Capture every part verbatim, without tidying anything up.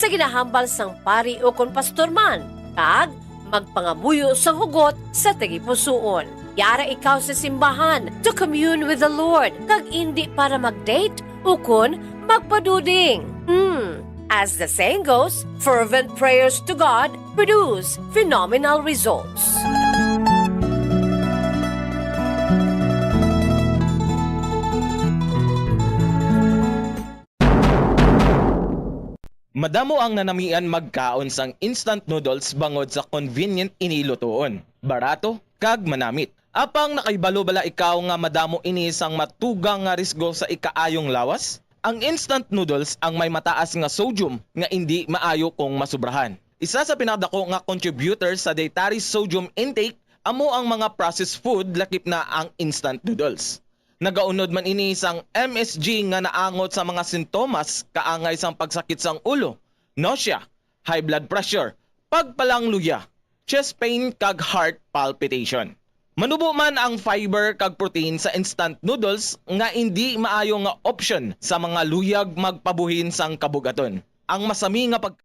sa ginahambal sang pari ukon pastor man, kag magpangamuyo sang hugot sa tagipusoon. Yara ikaw sa simbahan to commune with the Lord, kag indi para mag-date ukon magpaduding. Hmm. As the saying goes, fervent prayers to God produce phenomenal results. Madamo ang nanamian magkaon sang instant noodles bangod sa convenient ini lutoon, barato, kag manamit. Apang nakahibalo bala ikaw nga madamo ini sang matugang nga risgo sa ikaayong lawas? Ang instant noodles ang may mataas nga sodium nga indi maayo kung masubrahan. Isa sa pinakadako nga contributor sa dietary sodium intake amo ang mga processed food, lakip na ang instant noodles. Nagaunod man ini sang M S G nga naangot sa mga sintomas kaangay sang pagsakit sang ulo, nausea, high blood pressure, pagpalangluya, chest pain kag heart palpitation. Manubo man ang fiber kag protein sa instant noodles nga indi maayo nga option sa mga luyag magpabuhin sang kabugaton. Ang masami nga pag-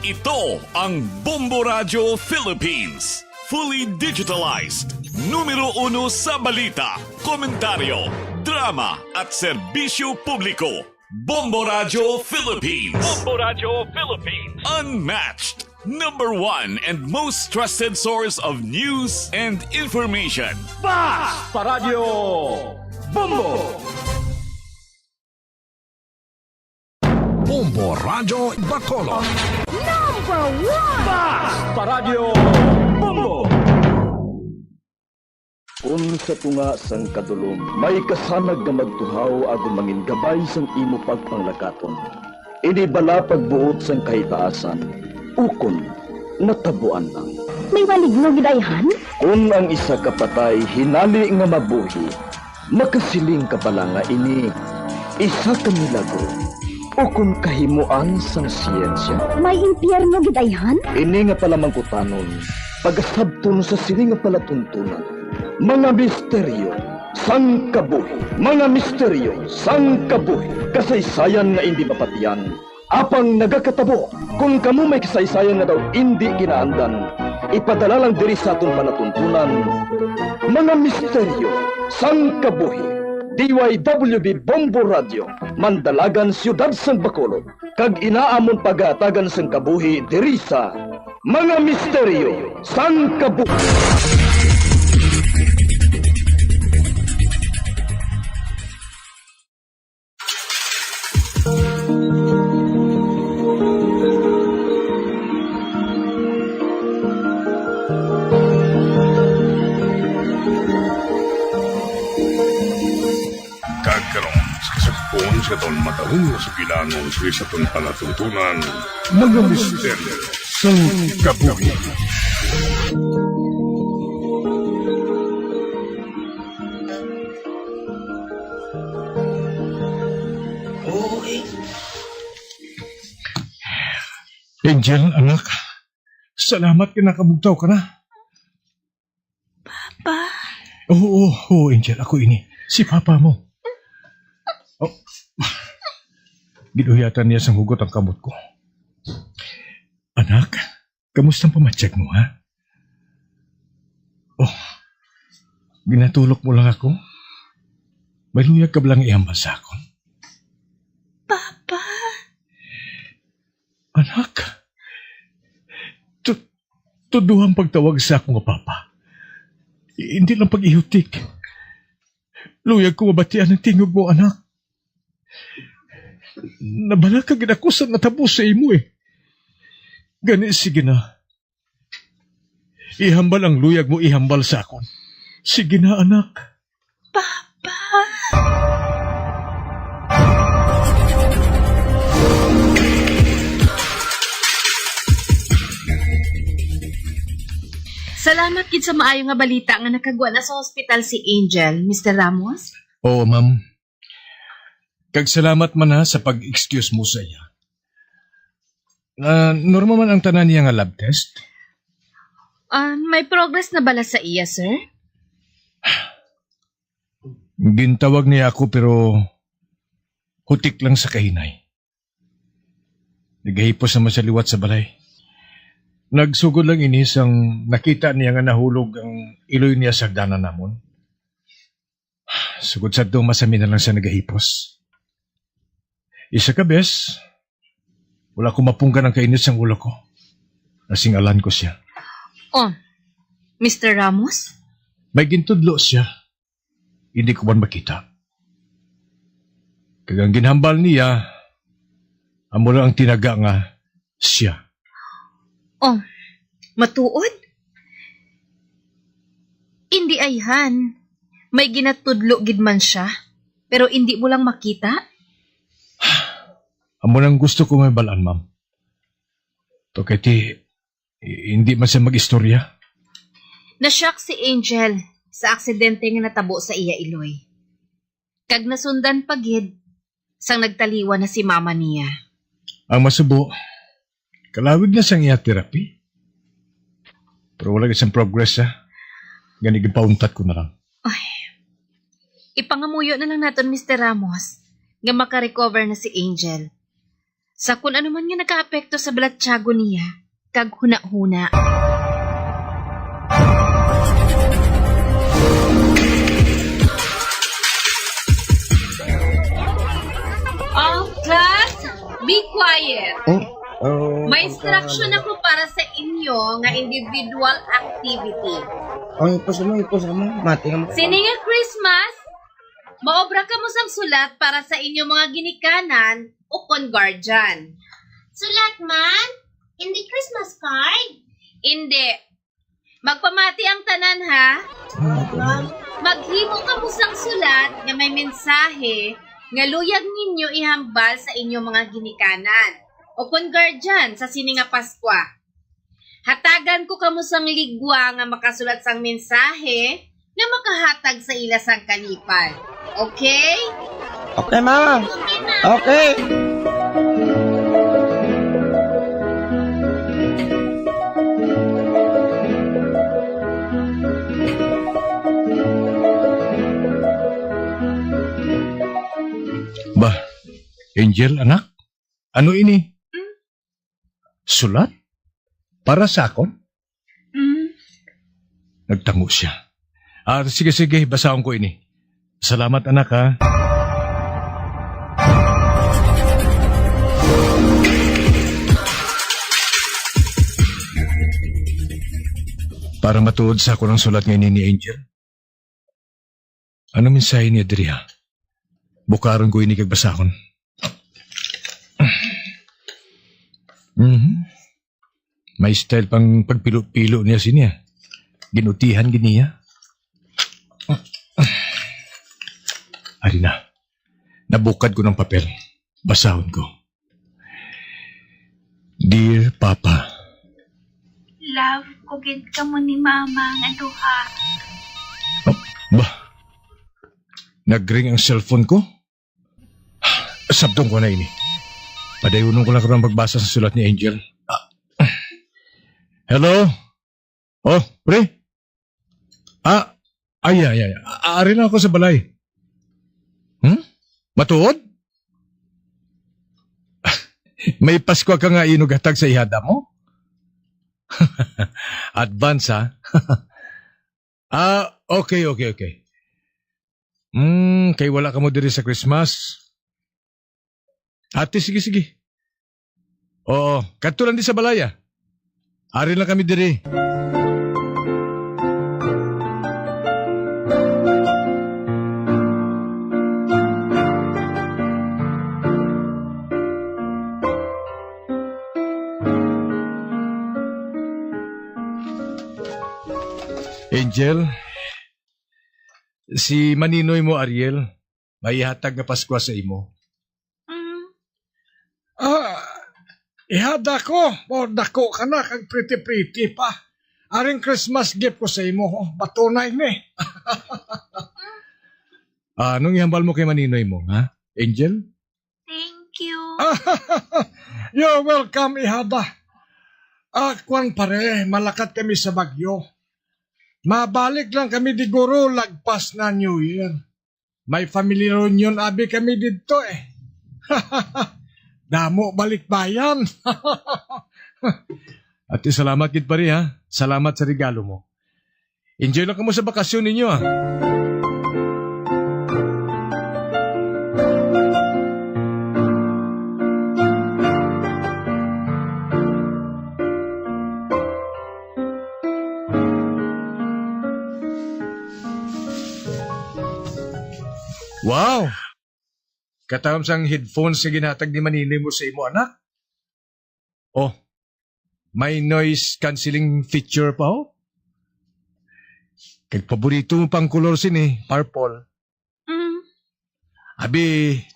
Ito ang Bombo Radyo Philippines. Fully digitalized. Numero uno sa balita, komentaryo, drama at serbisyo publiko. Bombo Radyo Philippines. Bombo Radyo Philippines. Unmatched. Number one and most trusted source of news and information. Basta Radyo Bombo! Bombo Radyo Bacolod. Number one! Basta Radyo Bombo! Kun sa tunga sang kadulom may kasanag nga magtuhaw agud mangin gabay sang imo pagpanglakaton, ini bala pagbuot sang kahitaasan, ukon natabuan lang. May maligno gid ayhan? Kun ang isa ka patay hinali nga mabuhi, makasiling ka bala nga ini isa ka milagro ukon kahimoan sang siyensya? May impyerno gid ayhan? Ini nga palamangkutanon pagasabton sa sini nga palatuntunan. Mga misteryo sang kabuhi. Mga misteryo sang kabuhi. Kasaysayan nga indi mapatian. Apang nagakatabo, kon kamo may kasaysayan nga daw indi ginaandan, ipadala lang diri sa aton palatuntunan. Mga misteryo sang kabuhi. D Y W B Bombo Radio, Mandalagan, Siyudad sang Bacolod, kag ina amon pagahatagan sang kabuhi diri sa Mga misteryo sang kabuhi. Kag karon, sa kasugpon sa aton matahong nga sugilanon sa aton palatuntunan, mga misteryo sang kabuhi. Angel, anak, salamat kay nakabugtaw ka na. Papa? Oo, oo, oo, Angel, ako ini. Si Papa mo. Oh. Ginuyatan niya sang hugot ang kamot ko. Anak, kamusta ang pamatyag mo, ha? Oh, ginatulok mo lang ako? May luyag ka ba lang ihambal sa akon? Papa? Anak, tu-, tuduhang pagtawag sa ako nga papa. Hindi lang pag-ihutik. Luyag ko mabatian ang tingog mo, anak. Nabalaka gid ako sa natabo sa imo eh. Gani, sige na. Ihambal ang luyag mo ihambal sa akon. Sige na, anak. Papa! Salamat gid sa maayo nga balita nga nakagwa na sa hospital si Angel, Mister Ramos. Oo, ma'am. Kag salamat man ha sa pag-excuse mo sa iya. Ah, normal man ang tanan niya nga lab test? Ah, may progress na bala sa iya, sir? Gintawag niya ako pero hutik lang sa kahinay. Nagahipos naman siya liwat sa balay. Nagsugod lang ini sang nakita niya nga nahulog ang iloy niya sa hagdanan namon. Sugod sa tumas, kami na lang siya nagahipos. Isa ka bes, wala ko mapunggan ang kainit sang ulo ko. Nasing-alan ko siya. Oh, Mister Ramos? May gintudlo siya. Hindi ko man makita. Kag ang ginhambal niya, amo lang ang tinaga nga siya. Oh, matuod? Indi ayhan. May ginatudlo gid man siya, pero indi mo lang makita? Amo nang gusto ko mabal-an, ma'am. To kay ti, i-, hindi man siya mag-istorya. Na-shock si Angel sa aksidente nga natabo sa iya iloy. Kag nasundan pa gid sang nagtaliwan na si mama niya. Ang masubo, kalawig na sang iya therapy. Pero wala gid sang progress, ha. Gani, gipauntat ko na lang. Ay. Ipangamuyo na lang naton, Mister Ramos, nga makarecover na si Angel. Sa kun ano man nga nakaapekto sa balatyago niya, kag hunahuna. Oh, class, be quiet. Oh, oh, May instruction ako para sa inyo nga individual activity. Ang ipos mo, ipos mo. Mati nga mo. Sini nga Christmas, maobra kamo sang sulat para sa inyo mga ginikanan ukon guardian. Sulat man? Hindi Christmas card? Hindi. Magpamati ang tanan, ha? Maghimo kamo sang sulat nga may mensahe nga luyag ninyo ihambal sa inyo mga ginikanan ukon guardian sa sini nga Paskwa. Hatagan ko kamo sang ligwa nga makasulat sang mensahe nga makahatag sa ila sang kalipay. Okay? Okay, ma. Okay. Ba, Angel, anak? Ano ini? Hmm? Sulat? Para sa akon? Mm. Nagtamo siya. Ah, sige, sige, basahon ko ini. Salamat, anak, ha. Para matuod sa akon ang sulat nga ini ni Angel. Ano mensahe niya diri, ha? Bukaron ko ini kag basahon. Mhm. May style pang pagpilo-pilo niya sini, ah. Ginutihan gid niya. Ari na. Nabukad ko ng papel. Basahon ko. Dear Papa. Love ko gid kamo ni Mama nga duha. Oh, ba? Nagring ang cellphone ko? Sabton ko na ini. Padayonon ko lang karon magbasa sa sulat ni Angel. Ah. Hello? Oh, pre? Ah, ay, ay, ay. A-, ari lang ako sa balay. Hmm? Matuod? May Paskwa ka nga inughatag sa ihada mo? Advance, ha? Ah, okay, okay, okay. Hmm, kay wala ka mo diri sa Christmas. Ate, sige, sige. Oo, kadto lang di sa balaya. Ari lang kami diri. Angel, si maninoy mo, Ariel, may ihatag nga Paskwa sa imo. Mm. Ah, ihada ko, mo dako ka na kag pretty-pretty pa. Aring Christmas gift ko sa imo, oh, batunay ni. Ah, anong ihambal mo kay maninoy mo, ha? Angel? Thank you. You're welcome, ihada. Ah, kwan pare, malakat kami sa Baguio. Mabalik lang kami diguro lagpas na New Year. May family reunion abi kami didto, eh. Damo balikbayan. Ati, salamat gid, pare, ha. Salamat sa regalo mo. Enjoy lang kamo sa bakasyon ninyo, ha. Wow! Katawan sang headphones nga ginhatag ni Maninoy mo sa imo anak. Oh, may noise cancelling feature pa, oh. Kag paborito mo pang kolor sini, purple. Mm. Abi,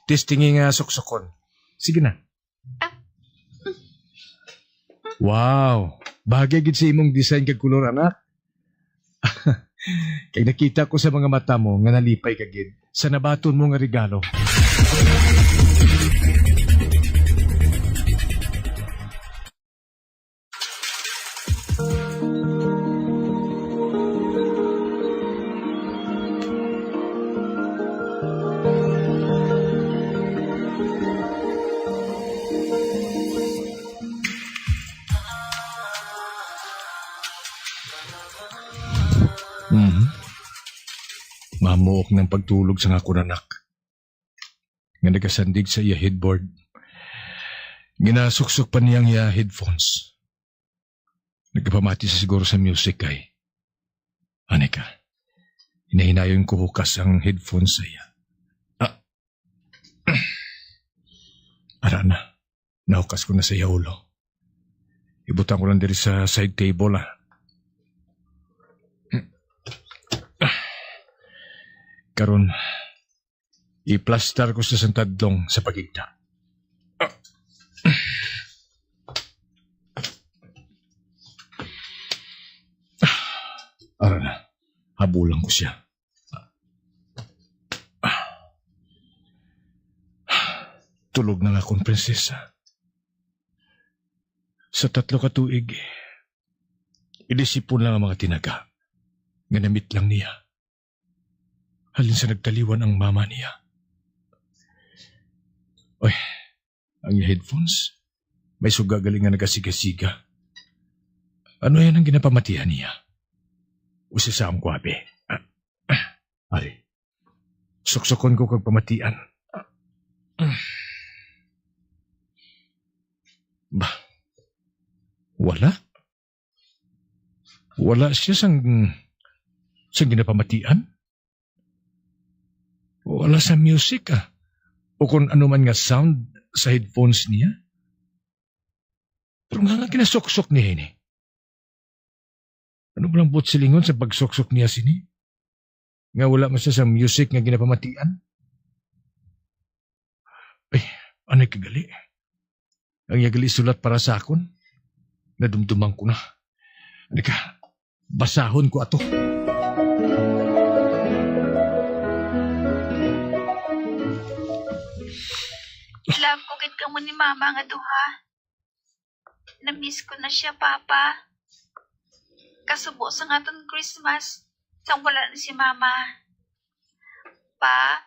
testingi nga suksukon. Sige na. Ah. Wow, bagay gid sa imong design kag kolor, anak. Kag nakita ko sa mga mata mo nga nalipay ka gid sa nabaton mo nga regalo. Mhm. Mamuok ng pagtulog sang akon anak nga nagasandig sa iya headboard. Ginasuksok pa niya ang iya headphones. Nagapamati sa siguro sa music kay. Ani ka, hinahinayon ko hukas ang headphones sa iya. Ah. Ara na. Nahukas ko na sa iya ulo. Ibutang ko lang diri sa side table, ah. Karon, iplastar ko sa santadlong sa pagigda. Ara na, habulan ko siya. Tulog na nga akong prinsesa. Sa tatlo ka tuig, ilisipon lang ang mga tinaga nga namit lang niya. Halin sa nagtaliwan ang mama niya. Oy, ang iya headphones, may suga gali nga nagasiga-siga. Ano yan ang ginapamatihan niya? Usa sa ang kwabe. Ari, suksukon ko kag pamatian. Ba, wala? Wala siya sang, sang ginapamatian? Wala sa music, ah. O kung ano man nga sound sa headphones niya. Pero nga nga kinasuksok niya ini. Ano ba lang buot silingon sa pagsuksok niya sini? Nga wala man siya sa music nga ginapamatian? Ay, anay kagali. Ang iya gali sulat para sa akon. Nadumduman ko na. Ano ka? Basahon ko ato. Love ko gid kamo ni Mama nga duha. Na-miss ko na siya, Papa. Kasubo sa aton Christmas, sang wala na si Mama. Pa,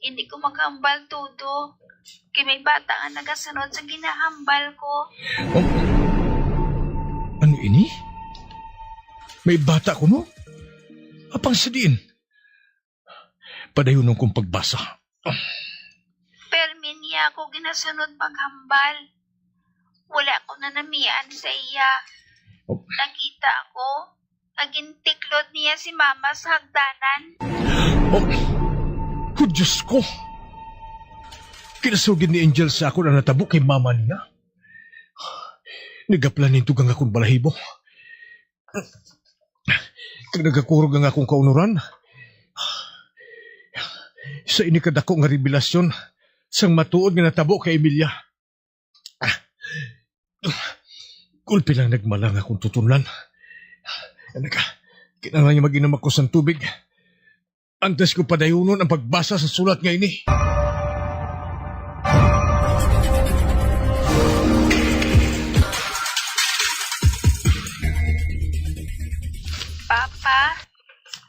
hindi ko makahambal tudo. Kay may bata nga nagasunod sa ginahambal ko. Oh. Ano ini? May bata ko, no? Apang sa diin? Padayonon kong pagbasa. Permi niya ako ginasunod paghambal. Wala ko na namian sa iya. Oh. Nakita ko nga gintiklod niya si Mama sa hagdanan. Oh, oh, Diyos ko! Kinasugid ni Angel sa akon ang natabo kay mama niya. Nagaplan ning dugang akong balahibo. Kag nagakurog ang akong kaunuran sa ini kadako nga revelasyon sang matuod nga natabo kay Emilia. Ah, gulpi lang nagmala ang akong tutunlan. Ano ka? Kinahanglan nga mag-inom ako sang tubig. Antes ko padayonon ang pagbasa sa sulat nga ini. Papa,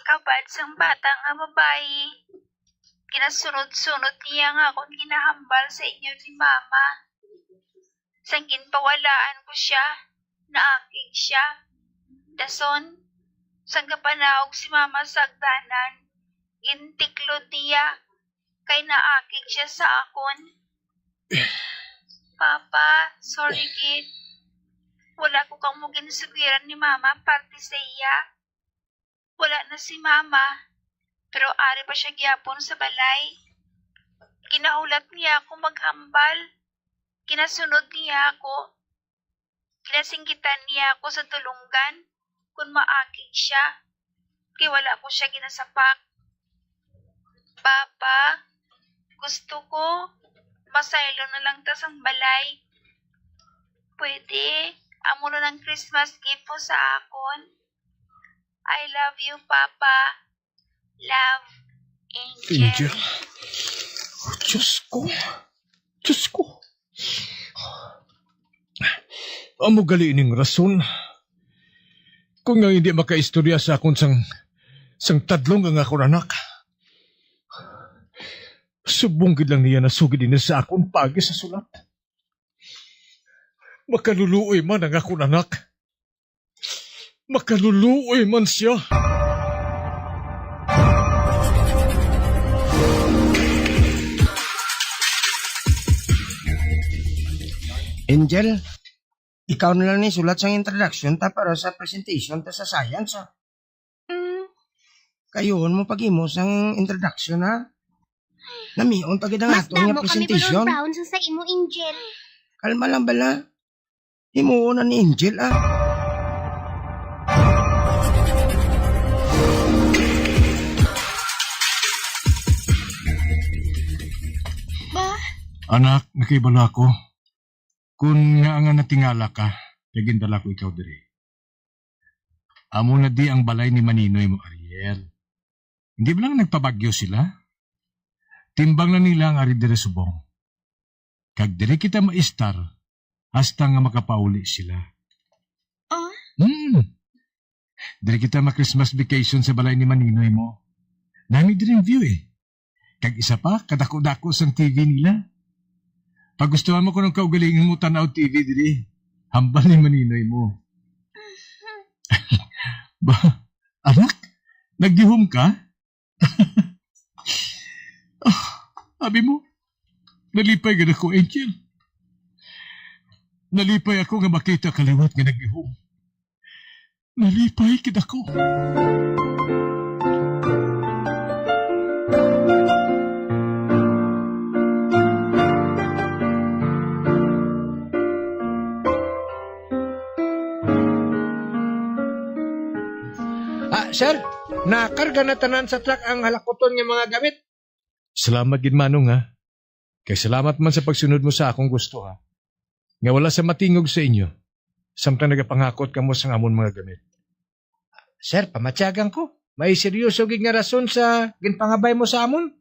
kabad sang bata nga babayi, ginasunod-sunod niya nga akon ginahambal sa inyo ni Mama. Sang ginpawalaan ko sia, naakig sia. Dason, sang gapanaog si Mama sa agdanan, gintiklod niya, kay naakig sia sa akon. Papa, sorry gid. Wala ko kamo ginsugiran ni Mama parte sa iya. Wala na si Mama, pero ari pa sia gyapon sa balay. Ginahulat niya ako maghambal. Ginasunod niya ako. Ginasinggitan niya ako sa dulonggan kon maakig sia, kay wala ko sia ginasapak. Papa, gusto ko masaylo na lang ta sang balay. Pwede, amo na lang Christmas gift mo sa akon. I love you, Papa. Love, Angel. Angel. Oh, Diyos ko. Diyos ko. Amo gali ining rason kung nga hindi makaistorya sa akon sang, sang tadlong ang akon anak. Subong gid lang niya nasugid ini sa akon paagi sa sulat. Makaluluoy man ang akon anak. Makaluluoy man sia. Angel, ikaw na lang ni sulat sang introduction ta para sa presentation ta sa science, ah. Mm. Kayuhon mo pag-imo sang introduction, ha? Namion pa gid ang Mas aton nga damo kami presentation. Balon brown sa sa imo, Angel. Kalma lang bala. Himuon na ni Angel, ah. Ba? Anak, nakahibalo ako. Kun ngaa nga natingala ka, kay gindala ko ikaw diri. Amo na di ang balay ni Maninoy mo, Ariel. Hindi ba lang nagpabagyo sila? Timbang na nila ang ari diri subong. Kag diri kita maistar hasta nga makapauli sila. Ah? Hmm. Diri kita ma-Christmas vacation sa balay ni Maninoy mo. Nami diri ang view eh. Kag isa pa, kadako-dako sang T V nila. Pagustuhan mo kuno ang kaugalingon mo tan-aw T V diri. Hambal ni Maninoy mo. Ba, anak, naggihom ka? Ah, abi mo, nalipay gid ako, Angel. Nalipay ako nga makita ka liwat nga naggihom. Nalipay gid ako. Ah, sir, nakarga na tanan sa truck ang halakuton nga mga gamit. Salamat gid, Manong, ha. Kay salamat man sa pagsunod mo sa akong gusto, ha, nga wala sa matingog sa inyo, samtang nagapangakot kamo sang amon mga gamit. Sir, pamatyagan ko. May seryoso gid nga rason sa ginpangabay mo sa amon.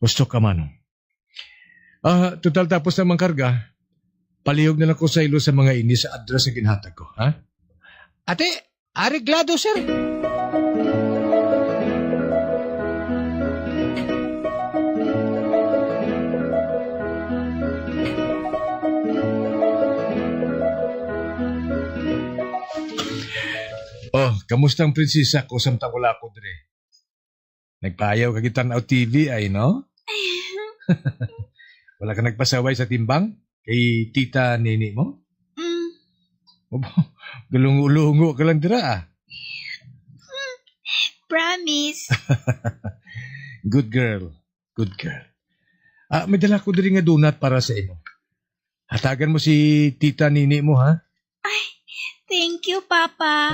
Gusto ka, Manong. Ah, total tapos na man karga. Palihog na lang ko sa ilo sa mga ini sa address nga ginhatag ko, ha? Ate, areglado, sir. Oh, kamusta ang prinsesa ko samtang wala ako dire? Nagpaayaw ka gitan-aw T V ay, no? Wala ka nagpasaway sa timbang kay tita nini mo? Mm. Galungo-lungo ka lang dira, ah. Promise. Good girl. Good girl. Ah, may dala ko diri nga donut para sa imo. Hatagan mo si tita nini mo, ha? Ay, thank you, Papa.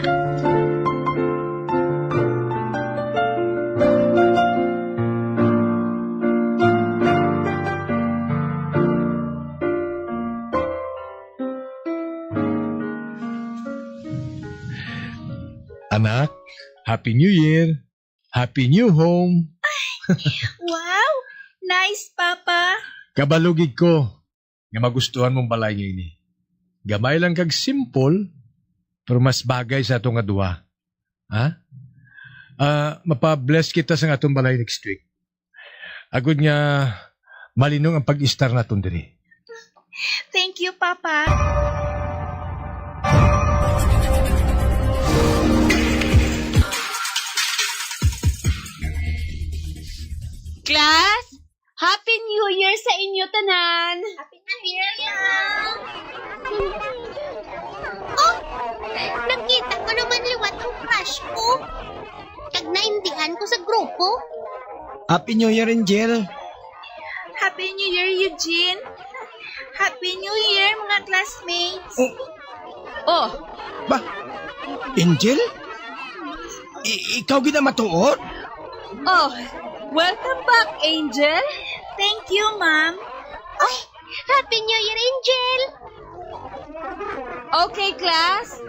Anak, Happy New Year. Happy New Home. Wow! Nice, Papa. Kabalo gid ko nga magustuhan mong balay nga ini. Gamay lang kag simple, pero mas bagay sa ato nga duha. Ha? Ah, mapa-bless kita sa atong balay next week. Agod nga malinong ang pag-istar naton diri. Thank you, Papa. Class, Happy New Year sa inyo tanan! Happy New Year, ma'am! Oh! Nakita ko naman liwat ang crush ko. Kag naindihan ko sa grupo. Happy New Year, Angel. Happy New Year, Eugene. Happy New Year, mga classmates. Oh. Oh. Ba? Angel? I- ikaw gid ang matuod? Oh, welcome back, Angel. Thank you, ma'am. Ay, Happy New Year, Angel! Okay, class.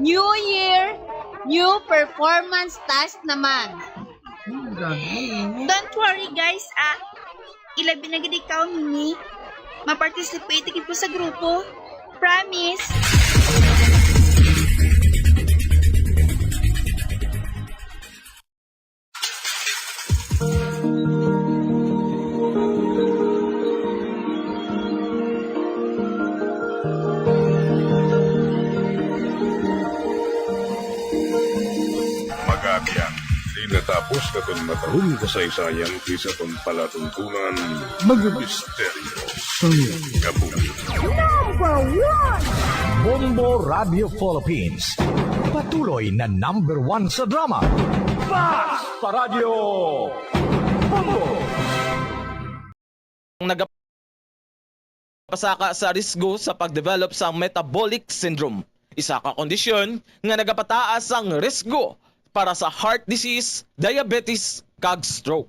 New Year, new performance task naman. Don't worry, guys, ah. Ilabi na gid ikaw, Mimi. Ma-participate gid ko sa grupo. Promise. Magabiang, di natapos katon matahong kasaysayan kay sa aton palatuntunan, mga misteryo sang kabuhi. Number one! Bombo Radio Philippines. Patuloy na number one sa drama. Fast Paradyo! Bombo! Ang nagapasaka sa risgo sa pag-develop sang metabolic syndrome, isa ka kondisyon nga nagapataas sang risgo para sa heart disease, diabetes, kag stroke.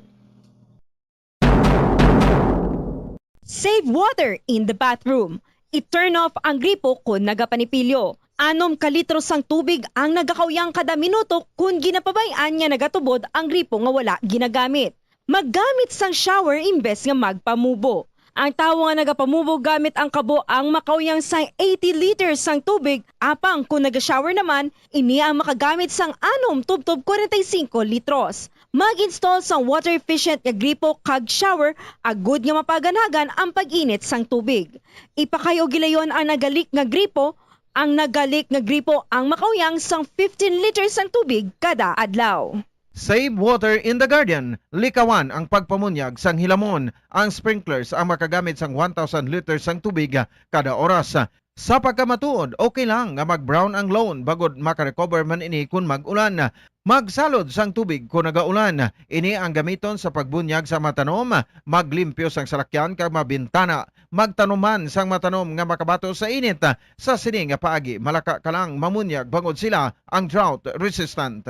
Save water in the bathroom. I-turn off ang gripo kon nagapanipilyo. Anom ka litro sang tubig ang nagakauyang kada minuto kon ginapabay-an nga nagatubod ang gripo nga wala ginagamit. Maggamit sang shower imbes nga magpamubo. Ang tawo nga nagapamubo gamit ang kabo ang makauyang sang eighty liters sang tubig, apang kon naga-shower naman, ini ang makagamit sang anom tubtob kwarenta y singko litros. Mag-install sang water-efficient nga gripo kag shower agud nga mapaganhagan ang pag-init sang tubig. Ipakay-o gilayon ang nagalik nga gripo. Ang nagalik nga gripo ang makauyang sang fifteen liters sang tubig kada adlaw. Save water in the garden. Likawan ang pagpamunyag sang hilamon. Ang sprinklers ang makagamit sang one thousand liters sang tubig kada oras. Sa pagkamatuod, okay lang nga mag-brown ang lawn bangod makarecover man ini kon mag-ulan. Magsalod sang tubig kon nagaulan. Ini ang gamiton sa pagbunyag sa mga tanom, maglimpyo sang salakyan kag mga bintana. Magtanom man sang mga tanom nga makabato sa init. Sa sini nga paagi, malaka ka lang mamunyag bangod sila ang drought resistant.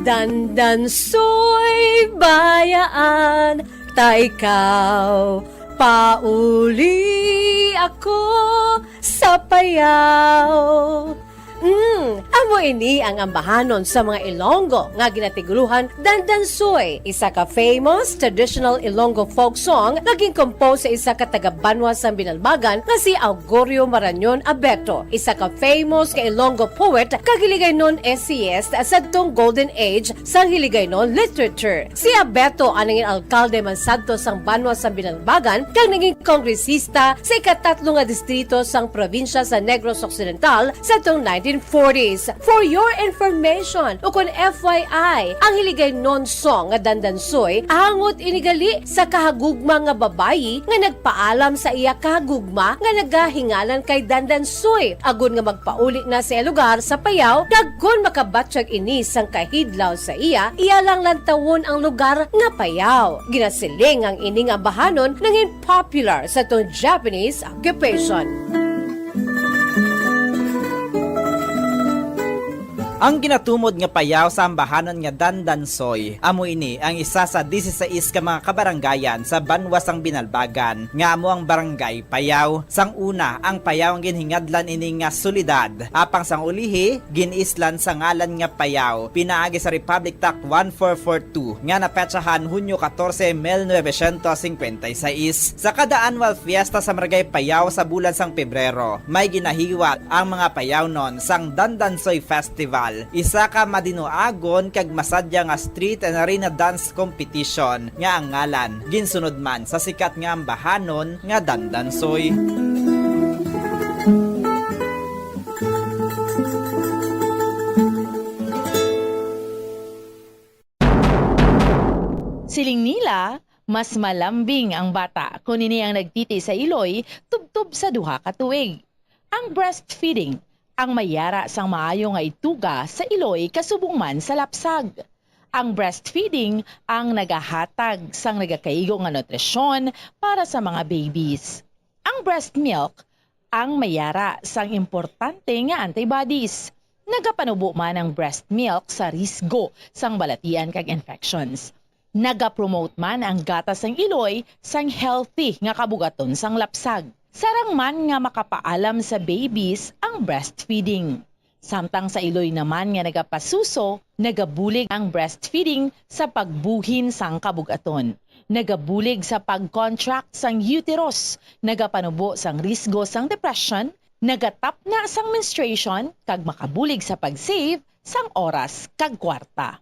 Dandansoy, bayaan ta ikaw, pauli ako sa payaw. Mm, amo ini ang ambahanon sa mga Ilonggo nga ginatiguluhan Dandansoy, isa ka famous traditional Ilonggo folk song nga gin-compose sa isa ka taga-banwa sang Binalbagan nga si Augurio Marañon Abeto, isa ka famous nga Ilonggo poet kag Hiligaynon essayist sadtong golden age sang Hiligaynon literature. Si Abeto ang nangin alkalde man sadto sang banwa sang Binalbagan kag nangin kongresista sa ikatatlo nga distrito sang probinsya sa Negros Occidental sadtong nineteen forties. For your information, ukon F Y I, ang Hiligaynon song nga Dandansoy, angot ini gali sa kahagugma nga babayi nga nagpaalam sa iya kahagugma nga nagahinganan kay Dandansoy, agod nga magpauli na sa iya lugar sa Payao, kag kon makabatyag ini sang kahidlaw sa iya, iya lang lantawon ang lugar nga Payao. Ginasiling ang ini nga ambahanon nangin popular sa tong Japanese occupation. Ang ginatumod nga Payao sa ambahanon nga Dandansoy, amo ini ang isa sa disisais ka mga kabarangayan sa banwa sang Binalbagan, nga amo ang Barangay Payao. Sang una, ang Payao ang ginhingadlan ini nga syudad, apang sang ulihi, gin-islan sa ngalan nga Payao, pinaagi sa Republic Act one four four two nga napetsahan Hunyo katorse, mil novecientos singkwenta y seis. Sa kada annual fiesta sa Barangay Payao sa bulan sang Pebrero, may ginahiwat ang mga Payaonon sang Dandansoy Festival. Isa ka madinuagon kag masadya nga street and arena dance competition nga ang ngalan ginsunod man sa sikat nga ambahanon nga dandansoy. Siling nila, mas malambing ang bata kon ini ang nagtiti sa iloy tubtob sa duha ka tuig. Ang breastfeeding ang may yara sang maayo nga ituga sa iloy kasubong man sa lapsag. Ang breastfeeding ang nagahatag sang nagakaigo nga nutrisyon para sa mga babies. Ang breast milk ang may yara sang importante nga antibodies. Nagapanubo man ang breast milk sa risgo sang balatian kag infections. Nagapromote man ang gatas sang iloy sang healthy nga kabugaton sang lapsag. Sarang man nga makapaalam sa babies ang breastfeeding. Samtang sa iloy naman nga nagapasuso, nagabulig ang breastfeeding sa pagbuhin sang kabugaton. Nagabulig sa pag-contract sang uterus, nagapanubo sang risgo sang depression, nagatapna sang menstruation, kag makabulig sa pag-save sang oras kag kwarta.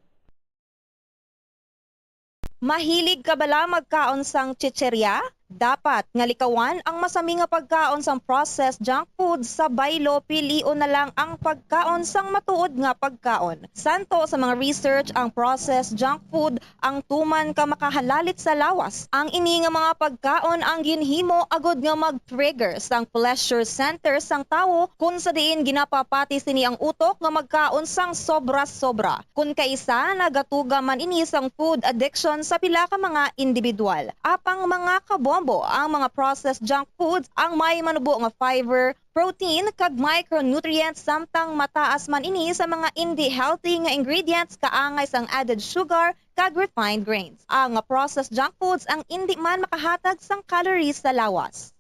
Mahilig ka bala magkaon sang chicheria? Dapat nga likawan ang masami nga pagkaon sang processed junk food sa baylo, pilion na lang ang pagkaon sang matuod nga pagkaon. Santo sa mga research, ang processed junk food ang tuman ka makahalalit sa lawas. Ang ini nga mga pagkaon ang ginhimo agud nga mag-trigger sang pleasure center sang tawo, kun sa diin ginapapati sini ang utok nga magkaon sang sobra-sobra. Kun kaisa, nagatuga man ini sang food addiction sa pila ka mga individual. Apang mga kabombo, ang mga processed junk foods ang may manubo nga fiber, protein, kag micronutrients, samtang mataas man ini sa mga indi healthy nga ingredients, kaangay sang added sugar kag refined grains. Ang processed junk foods ang indi man makahatag sang calories sa lawas.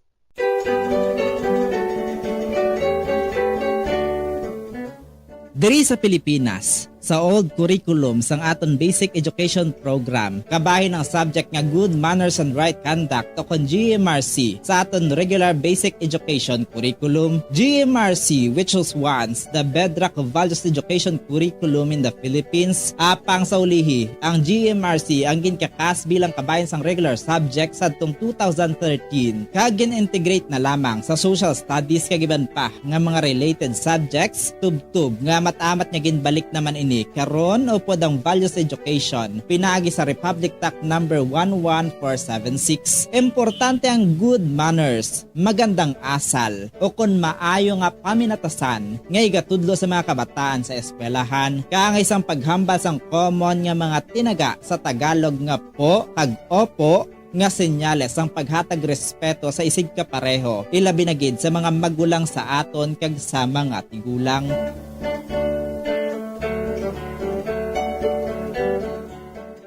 Diri sa Pilipinas, sa old curriculum sang aton basic education program, kabahin ang subject nga good manners and right conduct, o kon G M R C, sa aton regular basic education curriculum. G M R C, which was once the bedrock of values education curriculum in the Philippines, apang sa ulihi, ang G M R C ang ginkakas bilang kabahin sang regular subject sadtong two thousand thirteen, kag gin-integrate na lamang sa social studies kag iban pa nga mga related subjects, tubtob nga amat-amat nga ginbalik naman ini karon upod ang values education pinaagi sa Republic Act number one one four seven six. Importante ang good manners, magandang asal, o kon maayo nga paminatasan nga igatudlo sa mga kabataan sa eskwelahan, kaangay sang paghambal sang common nga mga tinaga sa Tagalog nga po kag opo, nga senyales sang paghatag respeto sa isigkapareho, ilabi na gid sa mga magulang sa aton kag sa mga tigulang.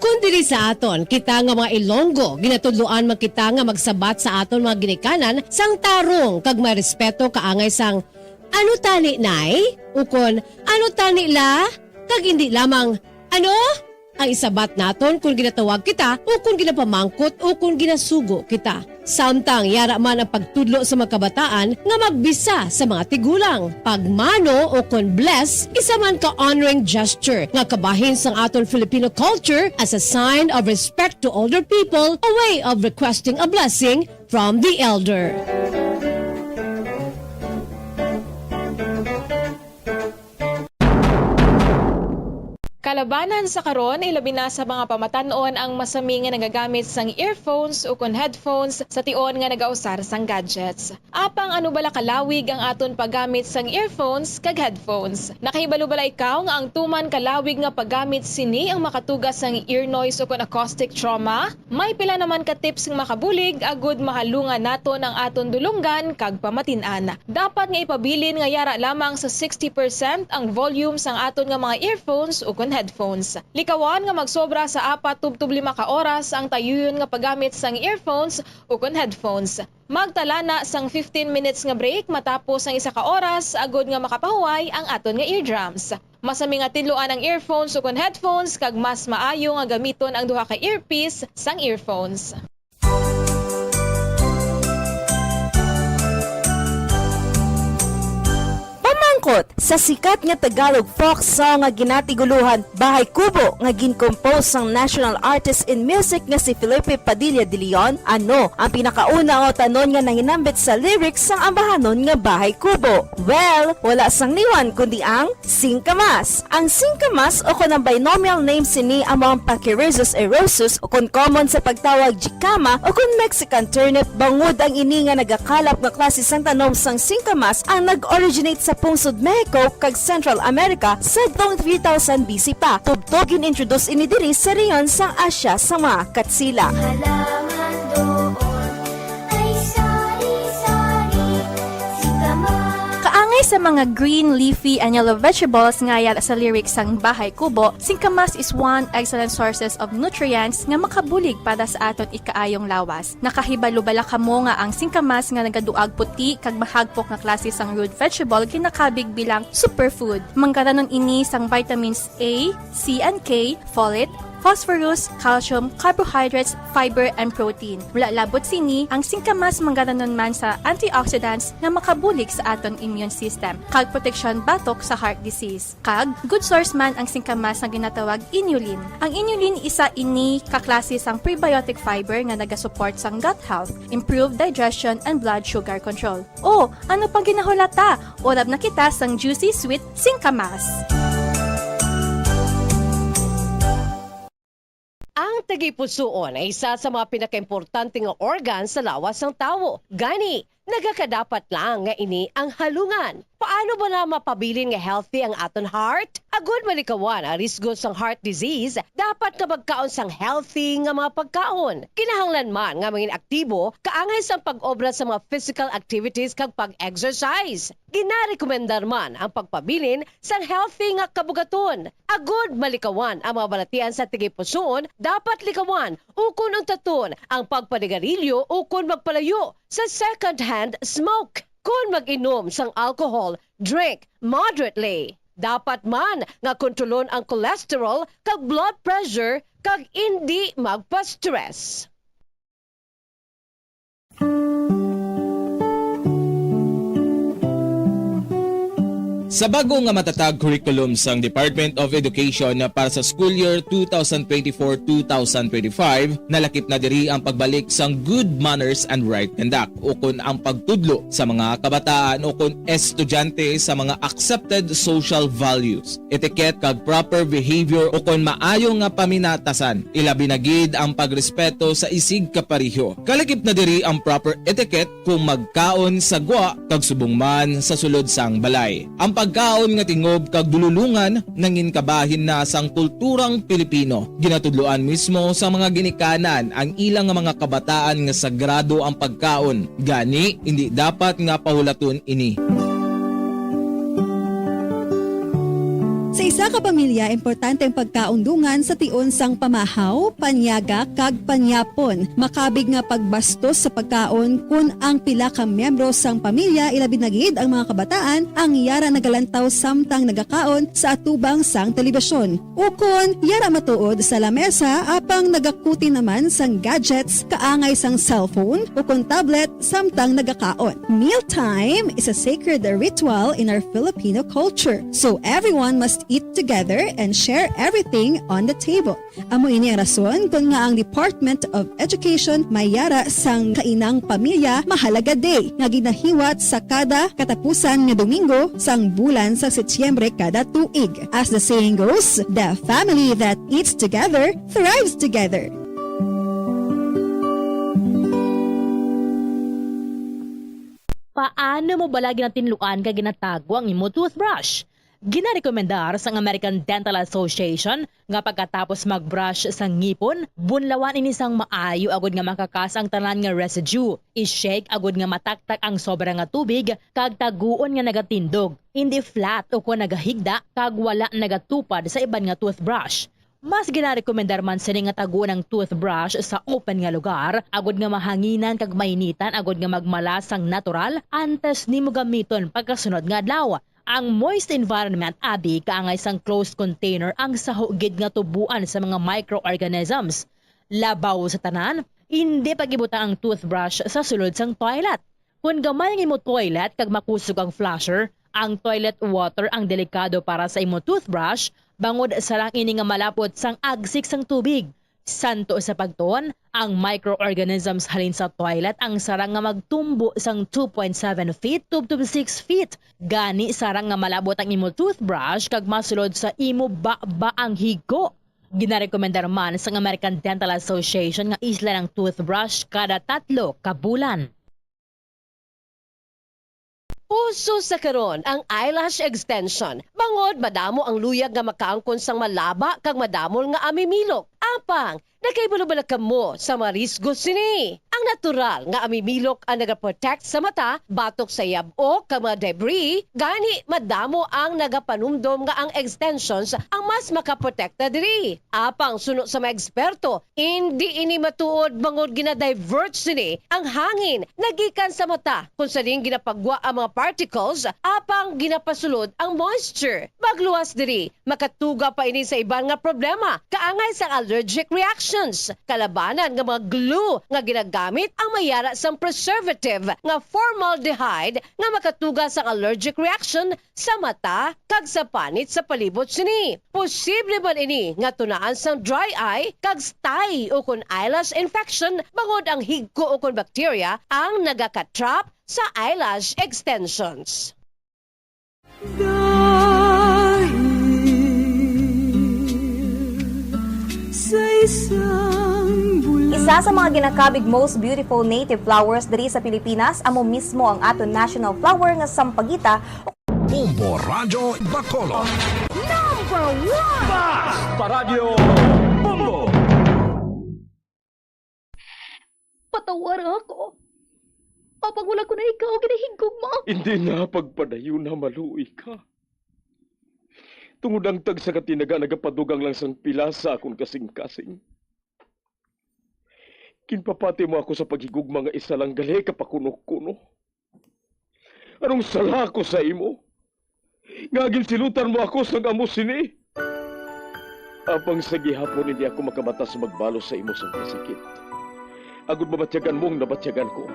Kon diri sa aton, kita nga mga Ilonggo, ginatudloan man kita nga magsabat sa aton mga ginikanan sang tarong kag may respeto kaangay sang, "Ano tani, Nay?" Ukon, "Ano tani, La?" Kag indi lamang, "Ano?" ang isabat naton kon ginatawag kita o kon ginapamangkot o kon ginasugo kita. Samtang yara man ang pagtudlo sa mga kabataan nga magbisa sa mga tigulang. Pagmano o kon bless, isa man ka honoring gesture nga kabahin sang aton Filipino culture as a sign of respect to older people, a way of requesting a blessing from the elder. Kalabanan sa karon, ilabi na sa mga pamatan-on ang masami nga nagagamit sang earphones ukon headphones sa tion nga nagausar sang gadgets. Apang ano bala kalawig ang aton paggamit sang earphones kag headphones? Nakahibalo bala ikaw nga ang tuman kalawig nga paggamit sini ang makatuga sang ear noise ukon acoustic trauma? May pila naman ka tips nga makabulig agud mahalungan naton ang aton dulonggan kag pamatin-an. Dapat nga ipabilin nga yara lamang sa sixty percent ang volume sang aton nga mga earphones ukon headphones. Likawan nga magsobra sa apat tubtob lima ka oras ang tayuyon nga paggamit sang earphones ukon headphones. Magtala na sang fifteen minutes nga break matapos ang isa ka oras agud nga makapahuway ang aton nga eardrums. Masami nga tinluan ang earphones ukon headphones kag mas maayo nga gamiton ang duha ka earpiece sang earphones. Kot sa sikat nga Tagalog folk song nga ginatiguluhan Bahay Kubo nga gin-compose sang national artist in music nga si Felipe Padilla de Leon, ano ang pinakauna nga utanon nga nahinambit sa lyrics sang ambahanon nga Bahay Kubo? Well, wala sang liwan kundi ang singkamas. Ang singkamas o kon ang binomial name sini amo ang Pachyrhizis eriosus o kon common sa pagtawag jicama o kon Mexican turnip, bangod ang ini nga nagakalap nga klase sang tanom sang singkamas ang nag-originate sa pungsod Mexico kag Central America sadtong three thousand B C pa. Tubtob gin-introduce ini diri sa rehiyon sang Asia sa mga Katsila. Halaman doon ay sari-sari, singkamas. Kaangay sa mga green, leafy, and yellow vegetables nga yara sa lyrics sang Bahay Kubo, singkamas is one excellent sources of nutrients nga makabulig para sa aton ikaayong lawas. Nakahibalo bala kamo nga ang singkamas nga nagaduag puti kag mahagpok nga klase sang root vegetable ginakabig bilang superfood? Manggaranon ini sang vitamins A, C, and K, folate, phosphorus, calcium, carbohydrates, fiber, and protein. Wala labot sini, ang singkamas manggaranon man sa antioxidants nga makabulig sa aton immune system kag proteksyon batok sa heart disease. Kag good source man ang singkamas nga ginatawag inulin. Ang inulin isa ini ka klase sang prebiotic fiber nga nagasupport sang gut health, improve digestion, and blood sugar control. O, ano pang ginahulata? Urab na kita sang juicy sweet singkamas. Ang tagipusoon ay isa sa mga pinakaimportante nga organ sa lawas sang tawo. Gani, nagakadapat lang nga ini ang halungan. Paano bala mapabilin nga healthy ang aton heart? Agud malikawan ang risgo sang heart disease, dapat nga magkaon sang healthy nga mga pagkaon. Kinahanglan man nga mangin aktibo kaangay sang pag-obra sa mga physical activities kag pag-exercise. Ginarekomendar man ang pagpabilin sang healthy nga kabugaton. Agud malikawan ang mga balatian sa tagipusoon, dapat likawan ukon untaton ang pagpanigarilyo ukon magpalayo sa second-hand smoke. Kon mag-inom sang alcohol, drink moderately. Dapat man nga kontrolon ang cholesterol kag blood pressure kag indi magpa-stress. Sa bag-o nga matatag curriculum sang Department of Education para sa school year two thousand twenty-four, two thousand twenty-five, nalakip na diri ang pagbalik sang good manners and right conduct, ukon ang pagtudlo sa mga kabataan ukon estudyante sa mga accepted social values, etiquette kag proper behavior ukon maayo nga paminatasan, ilabi na gid ang pagrespeto sa isigkapareho. Kalakip na diri ang proper etiquette kung magkaon sa gwa kag subong man sa sulod sang balay. Ang pagkaon nga tingob kag dululongan nangin kabahin na sang kulturang Pilipino. Ginatudloan mismo sa mga ginikanan ang ilang nga mga kabataan nga sagrado ang pagkaon. Gani, indi dapat nga pahulaton ini. Sa isa ka pamilya, importante ang pagkaon dungan sa tion sang pamahaw, panyaga, kag panyapon. Makabig nga pagbastos sa pagkaon kon ang pila ka miyembro sang pamilya, ilabi na gid ang mga kabataan, ang yara nagalantaw samtang nagakaon sa atubang sang telebisyon. Ukon, yara matuod sa lamesa apang nagakuti naman sang gadgets kaangay sang cellphone ukon tablet samtang nagakaon. Mealtime is a sacred ritual in our Filipino culture, so everyone must eat together and share everything on the table. Amo ini ang rason kon nga ang Department of Education may yara sang Kainang Pamilya Mahalaga Day nga ginahiwat sa kada katapusan nga Domingo sang bulan sa Setyembre kada tuig. As the saying goes, the family that eats together thrives together. Paano mo bala ginatinluan kag ginatago ang imo toothbrush? Ginarekomendar sang American Dental Association nga pagkatapos mag-brush sa ngipon, bunlawan ini sang maayo agud nga makakas ang tanan nga residue. I-shake agud nga mataktak ang sobra nga tubig kag taguon nga nagatindog, indi flat ukon nagahigda kag wala nagatupad sa iban nga toothbrush. Mas ginarekomendar man sini nga taguon ang toothbrush sa open nga lugar, agud nga mahanginan kag mainitan agud nga magmalas sang natural antes nimo gamiton pagkasunod nga adlaw. Ang moist environment abi kaangay sang closed container ang saho gid nga tuboan sa mga microorganisms. Labaw sa tanan, indi pag-ibutang ang toothbrush sa sulod sang toilet. Kon gamay ang imo toilet kag makusog ang flusher, Ang toilet water ang delikado para sa imo toothbrush, bangod sarang ini nga malapot sang agsik sang tubig. Santo sa pagtuon, ang microorganisms halin sa toilet ang sarang nga magtumbo sang two point seven feet to, to six feet. Gani, sarang nga malabot ang imo toothbrush kag masulod sa imo baba ang higko. Ginarekomendar man sang American Dental Association nga islan ang toothbrush kada tatlo ka bulan. Uso sa karon ang eyelash extension, bangod madamo ang luyag nga makaangkon sang malaba kag madamol nga amimilok. Apang, nakahibalo bala kamo sa mga risgo sini? Ang natural nga amimilok ang nagaprotect sa mata batok sa yab-o kag mga debris, gani madamo ang nagapanumdom nga ang extensions ang mas makaprotekta diri. Apang suno sa mga eksperto, indi ini matuod, bangod gina-divert sini ang hangin nagikan sa mata, kung sa diin ginapagwa ang mga particles, apang ginapasulod ang moisture. Pagluwas diri, makatuga pa ini sa iban nga problema, kaangay sang allergic reactions. Kalabanan nga mga glue nga ginagamit ang may ara sang preservative nga formaldehyde nga makatuga sang allergic reaction sa mata kag sa panit sa palibot sini. Posible man ini nga tunaan sang dry eye kag stye ukon eyelash infection, bangod ang higko ukon bacteria ang nagaka-trap sa eyelash extensions. Dahil sa isang bula- Isa sa mga ginakabig most beautiful native flowers diri sa Pilipinas amo mismo ang aton national flower nga sampagita. Bombo Radyo Bacolod. Number one! Basta Radyo Bombo! Patawara ako. Apang wala ko na ikaw ginahigugma. Hindi na pagpadayon na maluoy ka. Tungod ang tagsa ka tinaga nagapadugang lang sang pila sa akon kasing-kasing. Ginpapati mo ako sa paghigugma nga isa lang gali ka pakuno-kuno. Anong sala ko sa imo? Nga ginsilutan mo ako sang amo sini? Apang sa gihapon hindi ako makamatas magbalos sa imo sang kasakit. Agod mabatyagan mo ang nabatyagan ko.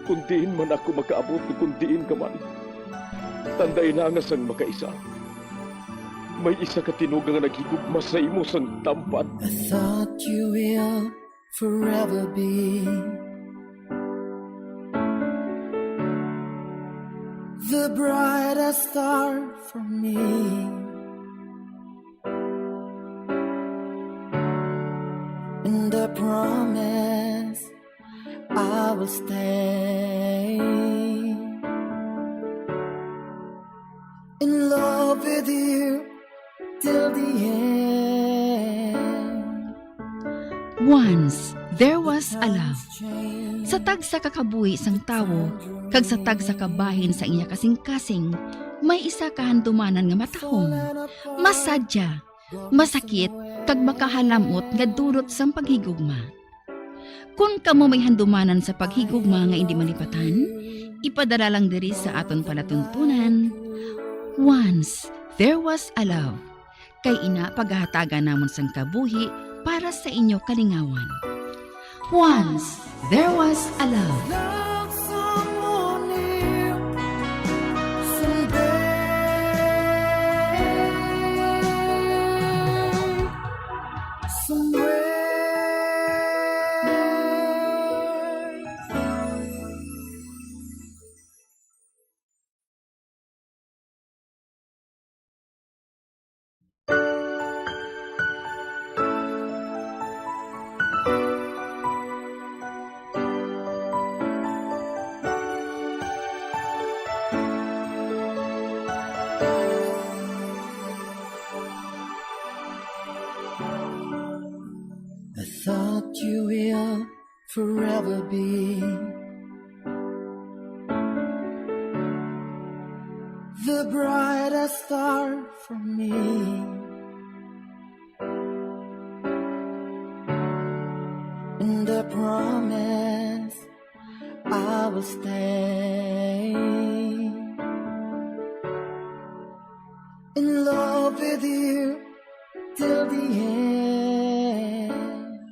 Kung diin man ako makaabot, kung diin ka man, tandai na nga sang makaisa, may isa ka tinuga nga naghigugma sa imo sang tampad. I thought you will forever be the brightest star for me. And I promise I will stay in love with you till the end. Once there was a love. Sa tagsa ka kabuhi sang tawo kag sa tagsa ka bahin sa iya kasing-kasing, may isa ka handumanan nga matahom, masadya, masakit, kag makahalamot nga dulot sang paghigugma. Kon kamo may handumanan sa paghigugma nga indi malipatan, ipadala lang diri sa aton palatuntunan, Once There Was a Love, kay ina pagahatagan namon sang kabuhi para sa inyo kalingawan. Once There Was a Love. Love someone new someday. Somewhere. I thought you will forever be the brightest star for me. And I promise I will stay in love with you till the end.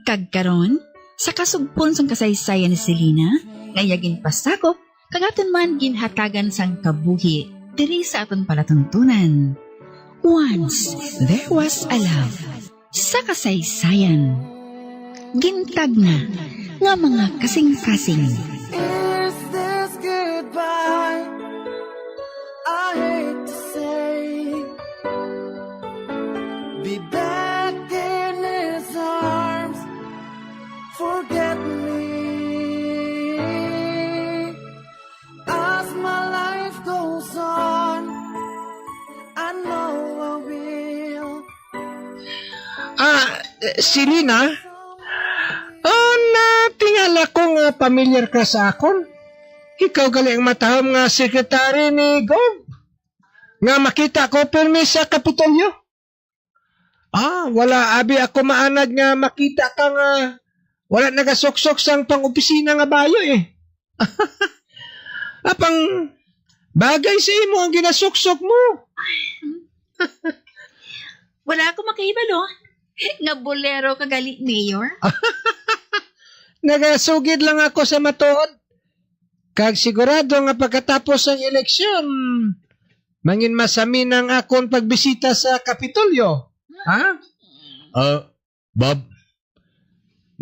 Kag karon, sa kasugpon sang kasaysayan ni Selena, nga iya ginpasakop kag aton man ginhatagan sang kabuhi diri sa aton palatuntunan. Once there was a love. Sa kasaysayan, gintagna nga mga kasingkasing. Is this goodbye? I hate to say. Be back in his arms. Forget me. As my life goes on, I know I will. Ah, Selena? Ah, natingala ko nga pamilyar ka sa akon. Ikaw gali ang matahom nga sekretary ni Gov. Nga makita ko pirmi sa Kapitolyo. Ah, wala abi ako maanad nga makita ka nga wala nagasuksok sang pang-opisina nga bayo eh. Apang bagay sa imo ang ginasuksok mo. Wala ako makahibalo nga bolero ka gali, Mayor. Nagasugid lang ako sa matuod. Kag sigurado nga pagkatapos sang eleksyon, mangin masami na ang akon pagbisita sa Kapitolyo. Ha? Ah, Bob,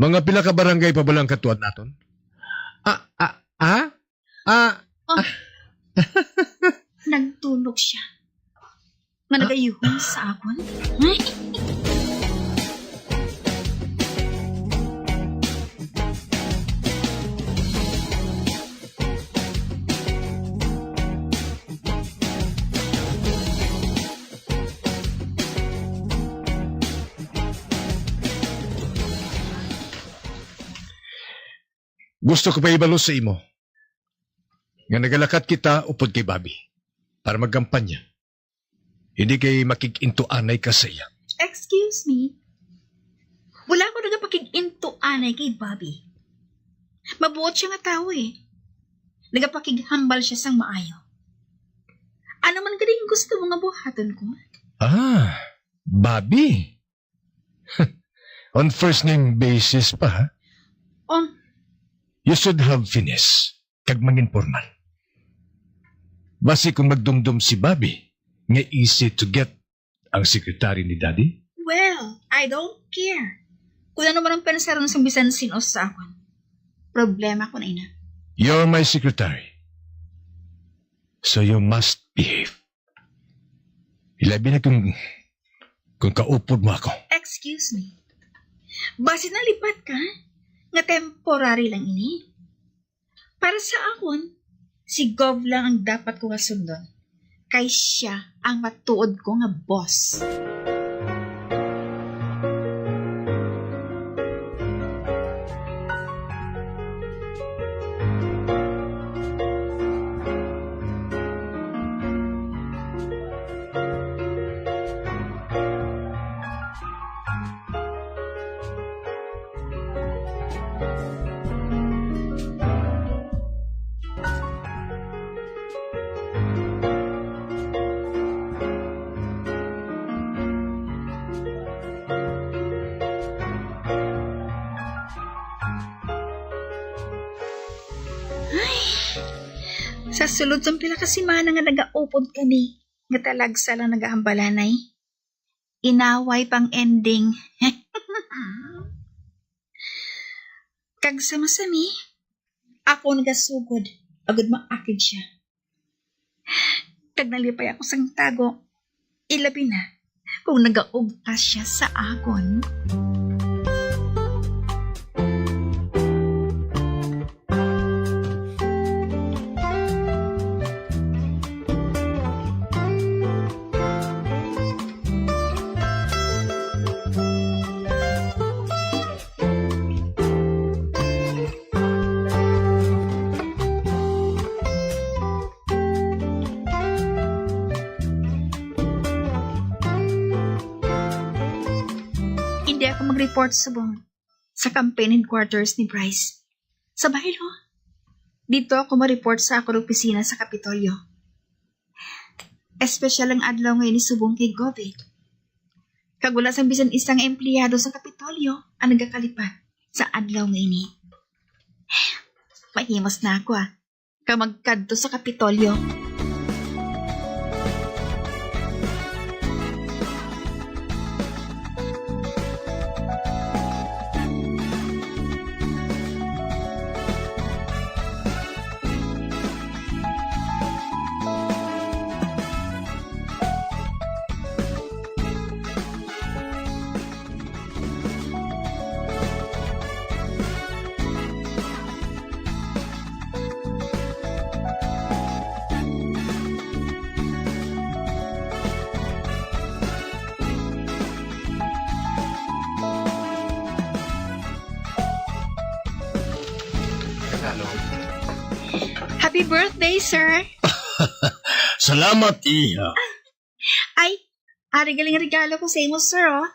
mga pila ka barangay pa ba lang katuad naton? Ah, ah, ah? Ah, Oh. Nagtulog siya. Nga nagayuhon sa akon? Gusto ko pahibalo sa imo nga nagalakat kita upod kay Bobby para magkampanya. Hindi kay makig-intuanay ka sa iya. Excuse me? Wala ko nagapakig-intuanay kay Bobby. Mabuot siya nga tawo eh. Nagapakighambal siya sang maayo. Ano man gani ang gusto mo nga buhaton ko? Ah, Bobby. On first name basis pa, ha? On You should have finesse kag mangin formal. Basi kung magdumdom si Bobby nga easy to get ang secretary ni Daddy? Well, I don't care kung ano man ang pensaron sang bisan sin-o sa akon. Problema ko na ina. You're my secretary. So you must behave. Ilabi na kung, kung kaupod mo ako. Excuse me. Basi nalipat ka nga temporary lang ini. Para sa akon, si Gov lang ang dapat ko nga sundon. Kay siya ang matuod ko nga boss. Ay, sa sulod sang pila ka semana nga nagaupod kami, nga talagsa lang nagahambalanay. Inaway pang ending. Kag sa masami, ako nagasugod agud maakig siya. Kag nalipay ako sang tago, ilabi na kung nagaugta siya sa akon. Hindi ako mag-report subong sa campaign headquarters ni Bryce. Sa baylo, dito ako ma-report sa akon opisina sa Kapitolyo. Espesyal ang adlaw nga ini subong kay Gov. Kag wala sang bisan isa nga empleyado sa Kapitolyo ang nagakalipat sa adlaw nga ini. Mahimos na ako, ah. kag magkadto sa Kapitolyo. Happy birthday, sir! Salamat, iha. Ay, ari galing regalo ko sa imo, sir, oh.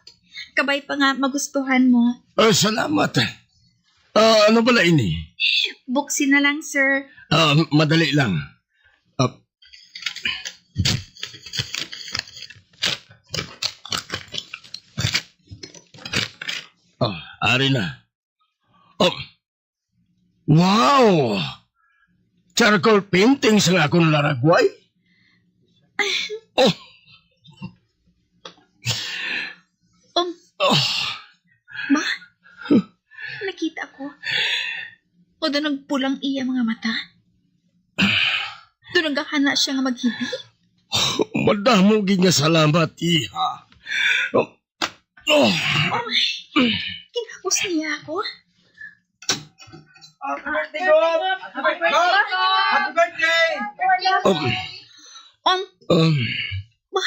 Kabay pa nga magustuhan mo. Ah, salamat. Ah, ano bala ini? Buksi na lang, sir. Ah, madali lang. Ah. Ah, ari na. Oh. Wow! Charcoal painting sa akon laragway? Oh! Um, Oh! Ba? Nakita ko. O, daw nagpulang iya mga mata. Daw nagahana siya nga maghibi. Madamo gid nga salamat, iha. Oh! Oh! Kinapos niya ako. Happy birthday, Gob! Happy birthday! Happy birthday! Um, Um, um, ba?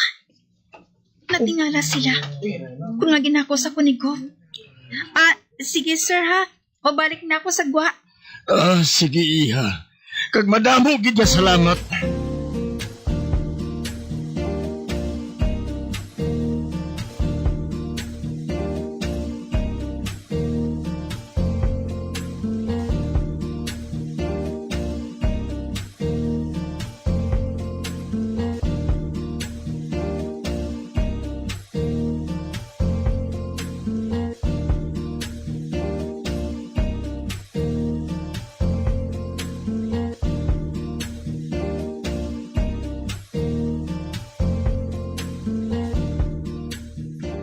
Natingala sila. Kung nga ginakos ako ni Gob. Ah, sige, sir, ha? Mabalik na ako sa gwa. Ah, sige, iha. Kag madamo gid nga salamat.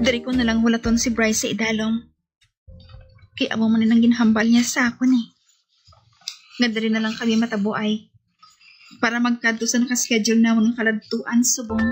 Diri ko na lang hulaton si Bryce sa idalom. Kay amo man ang ginhambal niya sa akon, eh. Nga diri na lang kami matabuay para magkadto sa nakaschedule namon nga kaladtuan subong.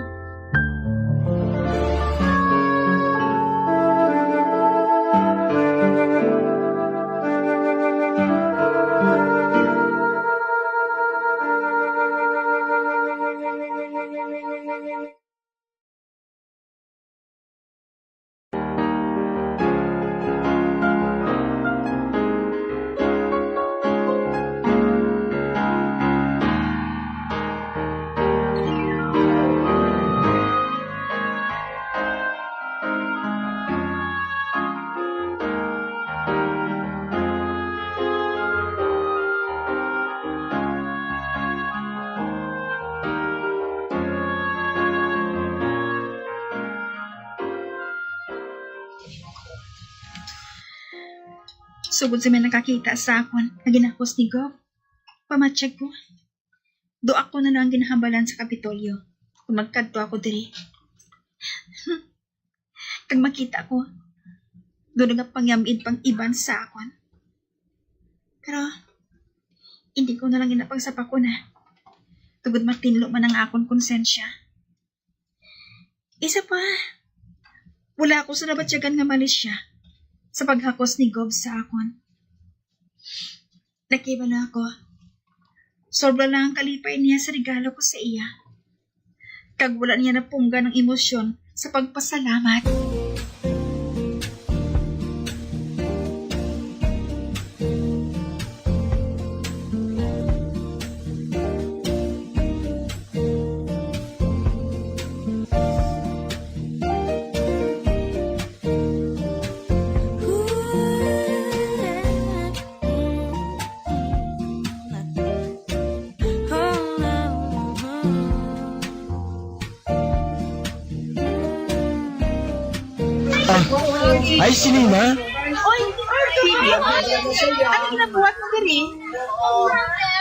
Sugod sa may nakakita sa akon nga ginakos ni Gob, pamatyag ko, do ako na lang ginahambalan sa Kapitolyo kung magkadto ako diri. Kag makita ko, do nagapangyam-id pang iban sa akon. Pero, hindi ko na lang ginapagsapakon na. Tungod matinlo man ang akon konsensya. Isa pa, wala ako sa nabatyagan nga malisya sa paghakos ni Gob sa akon. Nakibalo ako, sobra lang ang kalipay niya sa regalo ko sa iya. Kag wala niya napunggan ang emosyon sa pagpasalamat. Ah, ay, si Nina? Oy, P P, Ano ginabuhat mo diri?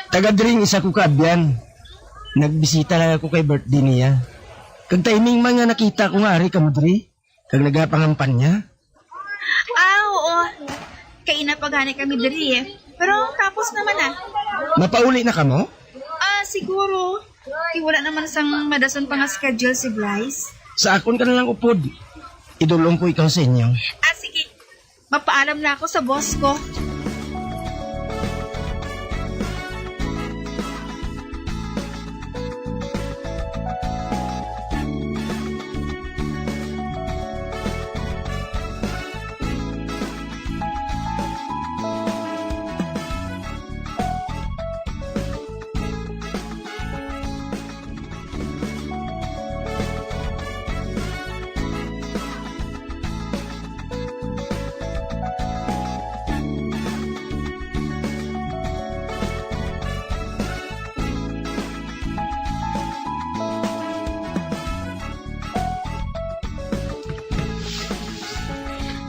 Taga diri ang isa ko ka abyan. Nagbisita lang ako kay birthday niya. Kag timing man nga nakita ko nga ari kamo diri, kag nagapangampanya. Ah, oo. Kaina pa gani kami diri eh. Pero tapos naman ah. Mapauli na kamo? Ah, siguro. Kay wala naman sang madason pa nga schedule si Bryce. Sa akon ka na lang upod. Idulong ko ikaw sa inyo. Ah, sige. Mapaalam na ako sa boss ko.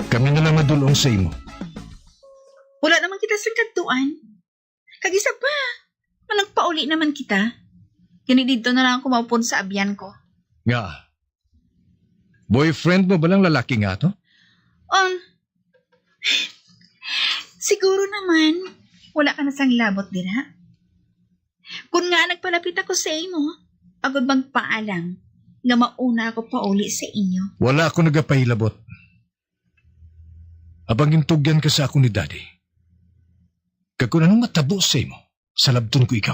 Kami na lang madulong sa imo. Wala naman kita sa kadtuan. Kag isa pa, nga nagpauli naman kita. Gani didto na lang ako maupod sa abyan ko. Nga, boyfriend mo ba lang lalaki nga to? Um, siguro naman, wala ka na sang labot dira. Kun nga nagpalapit ako sa imo, agud magpaalam nga mauna ako pauli sa inyo. Wala ako nagapahilabot. Apang gintugyan ka sa akon ni Daddy. Kag kun anong matabo sa imo, salabton ko ikaw.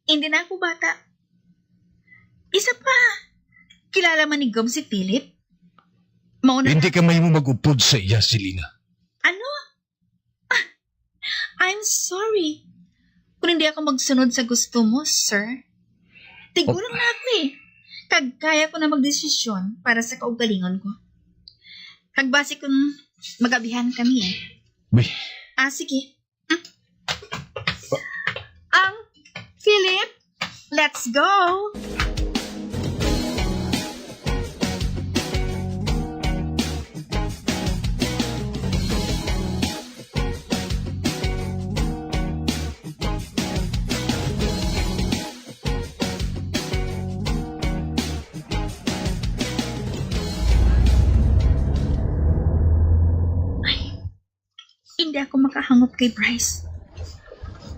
Hindi na ako bata. Isa pa, kilala man ni Gob si Philip? Mao na Hindi ka mahimo mag-upod sa iya, Selena. Ano? Ah, I'm sorry. Kung hindi ako magsunod sa gusto mo, sir. Tigulang na ako eh. Kag kaya ko na magdesisyon para sa kaugalingon ko. Kag basi kung magabihan kami eh. Bay. Ah, sige. Ang Philip, let's go! Hindi ako makahangop kay Bryce.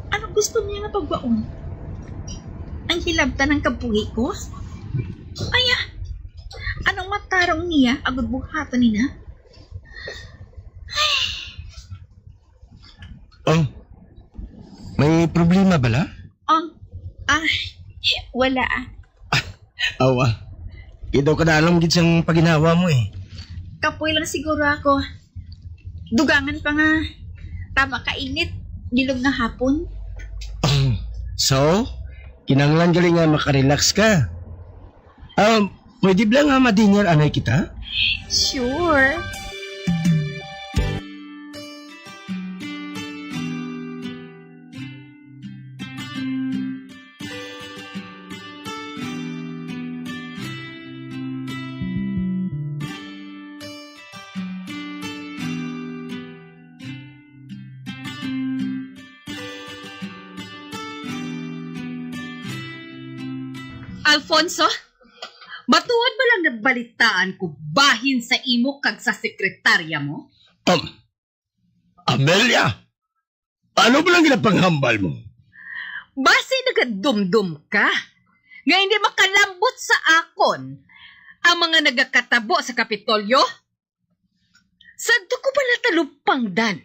Ano gusto niya nga pagbaon? Ang hilabtan ng kabuhi ko? Aya, anong matarong niya agud buhaton nina? Oh, may problema bala? Ang, ah, wala ah. Awa, kay daw kadalom gid sang paginhawa mo eh. Kapoy lang siguro ako. Dugangan pa nga tama ka init, bilog nga hapon. So, kinahanglan gali nga makarelax ka. Um, pwede bala nga ma-dinner anay kita? Sure. Alfonso, matuod ba lang nabalitaan ko bahin sa imo kag sa sekretarya mo? Um, Amelia, ano ba lang ginapanghambal mo? Basi nagadumdom ka nga hindi makalambot sa akon ang mga nagakatabo sa Kapitolyo? Sadto ko pala talupangdan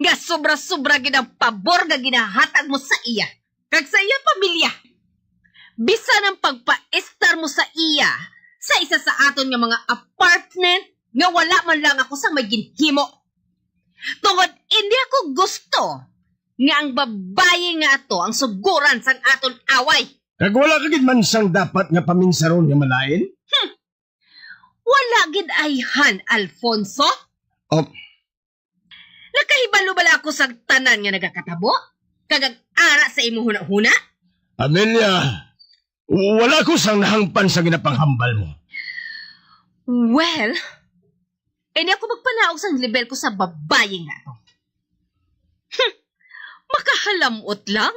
nga sobra-sobra gid ang pabor nga ginahatag mo sa iya kag sa iya pamilya. Bisan ang pagpaestar mo sa iya sa isa sa aton nga mga apartment nga wala man lang ako sang may ginhimo. Tungod hindi ako gusto nga ang babayi nga ato ang suguran sang aton away. Kag wala ka gid man sang dapat nga paminsaron nga malain? Hmm. Wala gid ayhan, Alfonso. Oh. Nakahibalo bala ako sa tanan nga nagakatabo? Kag ang ara sa imo hunahuna? Amelia, wala ko sang nahangpan sa ginapanghambal mo. Well, hindi ako magpanaog sang level ko sa babayi nga to. Lamot lang.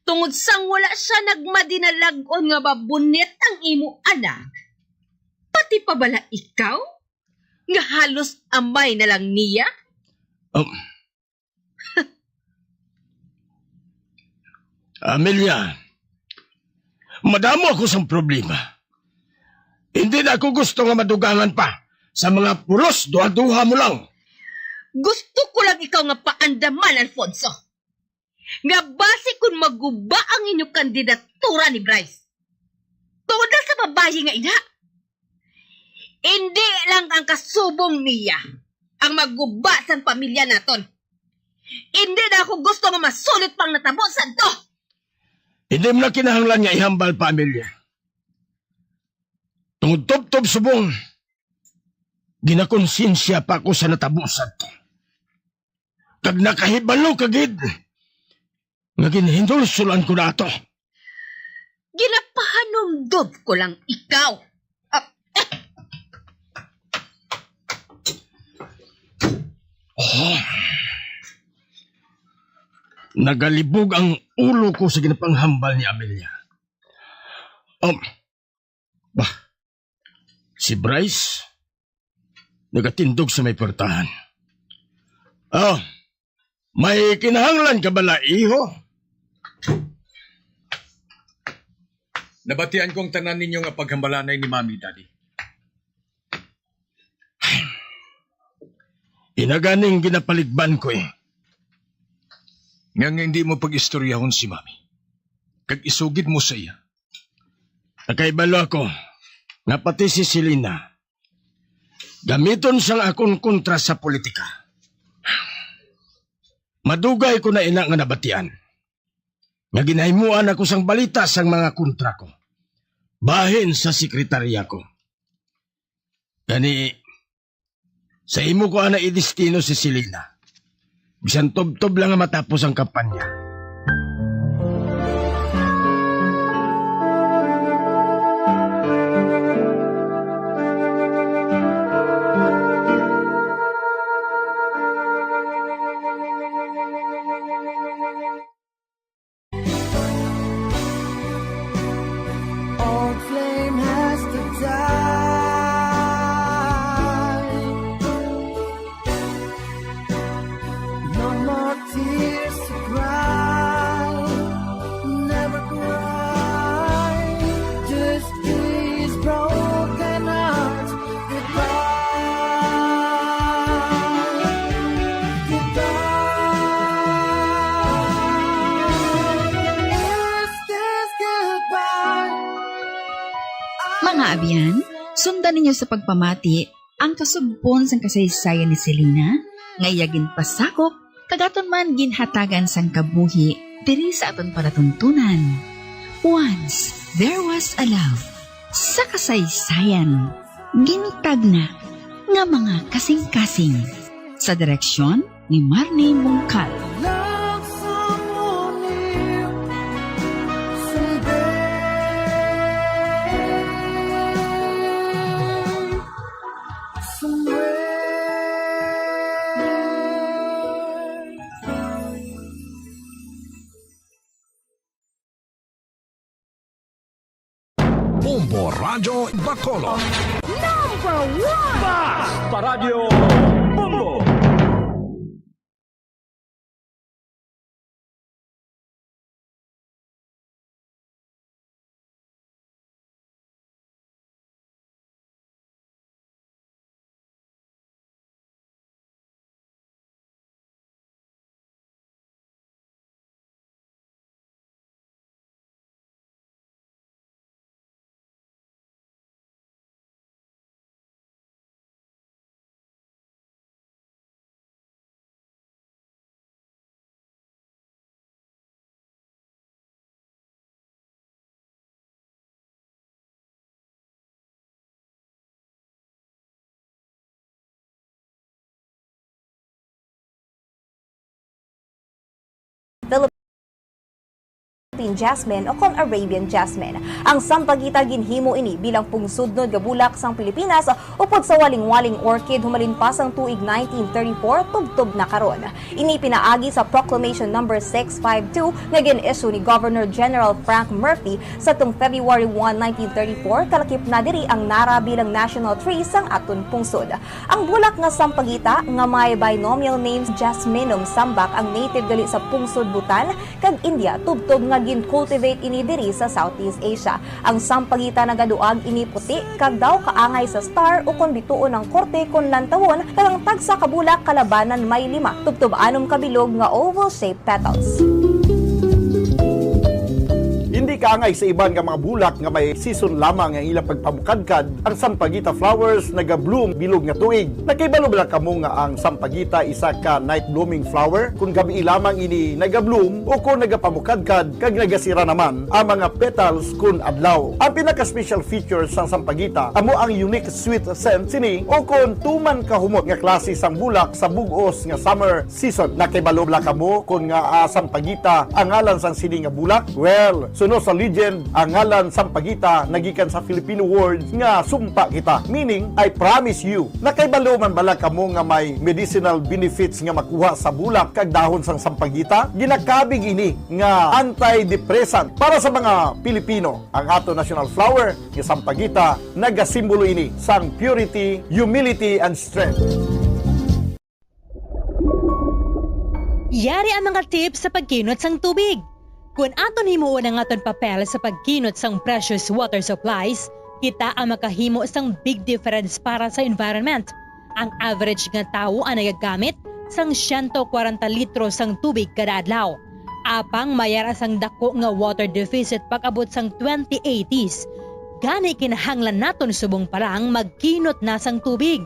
Tungod sang wala sia nagmadinalag-on nga mabunit ang imo anak, pati pa bala ikaw nga halos amay na lang niya? Um, Amelia, madamo ako sang problema. Hindi na ako gusto nga madugangan pa sa mga pulos duha-duha mo lang. Gusto ko lang ikaw nga paandaman, Alfonso, nga basi kon maguba ang inyo kandidatura ni Bryce, tungod lang sa babayi nga ina, indi lang ang kasubong niya ang maguba sang pamilya naton. Indi na ako gusto nga masulit pang natabo sadto. Hindi mo na kinahanglan nga ihambal pa, Amelia. Tungod tubtob subong, ginakonsensya pa ako sa natabo sadto. Kag nakahibalo ka gid nga ginhinulsulan ko na ato. Ginapahanumdom ko lang ikaw. Ah, oh. Nagalibog ang ulo ko sa ginapanghambal ni Amelia. Um, bah, si Bryce nagatindog sa may puwertahan. Oh, may kinahanglan ka bala, iho? Nabatian ko ang tanan ninyo nga paghambalanay ni Mami, Daddy. Ina ganing ginapaligban ko, eh. Nga, nga hindi mo pag-istoryahon si Mami, kag isugid mo sa iya. Nakahibalo ako nga pati si Selena gamiton sang akon kontra sa politika. Madugay ko na ina nga nabatian nga ginahimoan ako sang balita sang mga kontra ko bahin sa sekretarya ko. Gani, sa imo ko ana idestino si Selena, bisan tubtob lang nga matapos ang kampanya. Old flame has to die. No more tears to cry. Never cry. Just kiss broken hearts. Mga abyan, sundan ninyo sa pagpamati ang kasugpon sang kasaysayan ni Selena, nga iya ginpasakop kag aton man ginhatagan sang kabuhi diri sa aton palatuntunan. Once there was a love. Sa kasaysayan, ginitagna nga mga kasing-kasing. Sa direksyon ni Marnie Mungkal. Bombo Radyo Bacolod. Number one! Basta Radyo Bombo! Philippine jasmine o kon Arabian jasmine. Ang sampaguita ginhimo ini bilang pungsudnod nga bulak sang Pilipinas upod sa walingwaling orchid humalin pa sang tuig nineteen thirty-four tubtob na karon. Ini pinaagi sa Proclamation Number six five two nga gin-issue ni Governor General Frank Murphy sadtong February one, nineteen thirty-four, kalakip na diri ang nara bilang national tree sang aton pungsod. Ang bulak nga sampaguita nga may binomial names Jasminum sambac ang native gali sa pungsod Bhutan kag India, tubtob nga gin-cultivate ini diri sa Southeast Asia. Ang sampaguita nagaduag ini puti kag daw kaangay sa star ukon bituon ang korte kon lantawon, kag ang tagsa ka bulak kalabanan may lima, tubtob anom ka bilog nga oval-shaped petals. Hindi kaangay sa iban nga mga bulak nga may season lamang ang ilang pagpamukadkad, ang sampaguita flowers nagabloom bilog nga tuig. Nakahibalo bala kamo nga ang sampaguita isa ka night blooming flower? Kung gabii lamang ini nagabloom o kung nagapamukadkad kag nagasira naman ang mga petals kun adlaw. Ang pinaka-special feature sang sampaguita amo ang unique sweet scent sini o kung tuman kahumot nga klase sang bulak sa bug-os nga summer season. Nakahibalo bala kamo kon ngaa sampaguita ang ngalan sang sini nga bulak? Well, suno sa legend, ang ngalan sampaguita nagikan sa Filipino word nga sumpa kita, meaning I promise you. Nakahibalo man bala kamo nga may medicinal benefits nga makuha sa bulak kag dahon sang sampaguita? Ginakabig ini nga antidepressant para sa mga Pilipino. Ang ato national flower nga sampaguita nagasimbolo ini sang purity, humility, and strength. Yari ang mga tips sa pagkinot sang tubig. Kon aton himuon ang aton papel sa pagkinot sang precious water supplies, kita ang makahimo sang big difference para sa environment. Ang average nga tawo ang nagagamit sang siyento kwarenta litro sang tubig kada adlaw. Apang may ara sang dako nga water deficit pag-abot sang twenty eighties. Gani kinahanglan naton subong pa lang magkinot na sang tubig.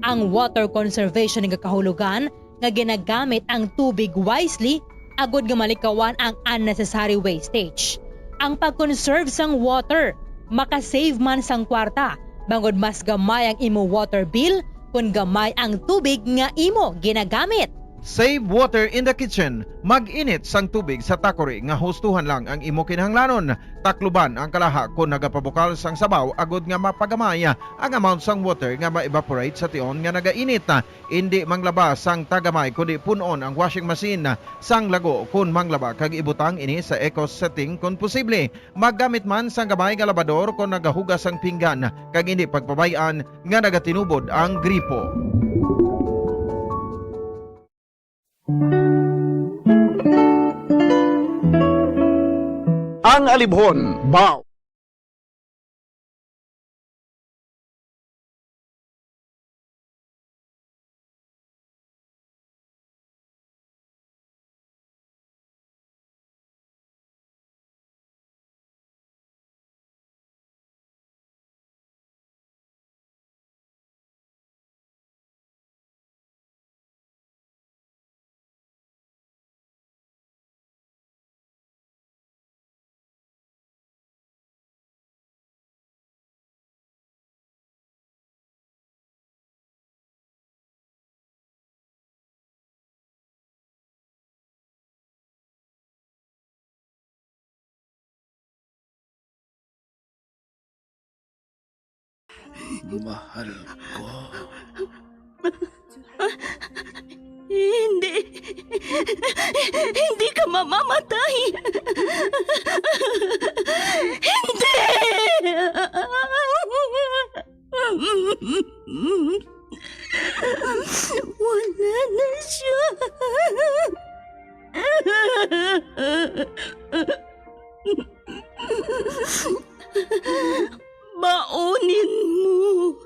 Ang water conservation nga kahulogan nga ginagamit ang tubig wisely agod nga malikawan ang unnecessary wastage. Ang pag-conserve sang water makasave man sang kwarta bangod mas gamay ang imo water bill kon gamay ang tubig nga imo ginagamit. Save water in the kitchen. Mag-init sang tubig sa takori nga hustuhan lang ang imo kinahanglanon. Takluban ang kalaha kon nagapabukal sang sabaw agod nga mapagamay ang amount sang water nga ma-evaporate sa tion nga nagainit. Indi manglaba sang tagamay kundi pun-on ang washing machine sang lago kon manglaba kag ibutang ini sa eco setting kon posible. Maggamit man sang gamay nga labador kon nagahugas sang pinggan kag indi pagpabay-an nga nagatinubod ang gripo. Ang alibhon, baw. Mahal ko. Hindi. Hindi ka mamamatay. Hindi! Wala na siya. Baunin mo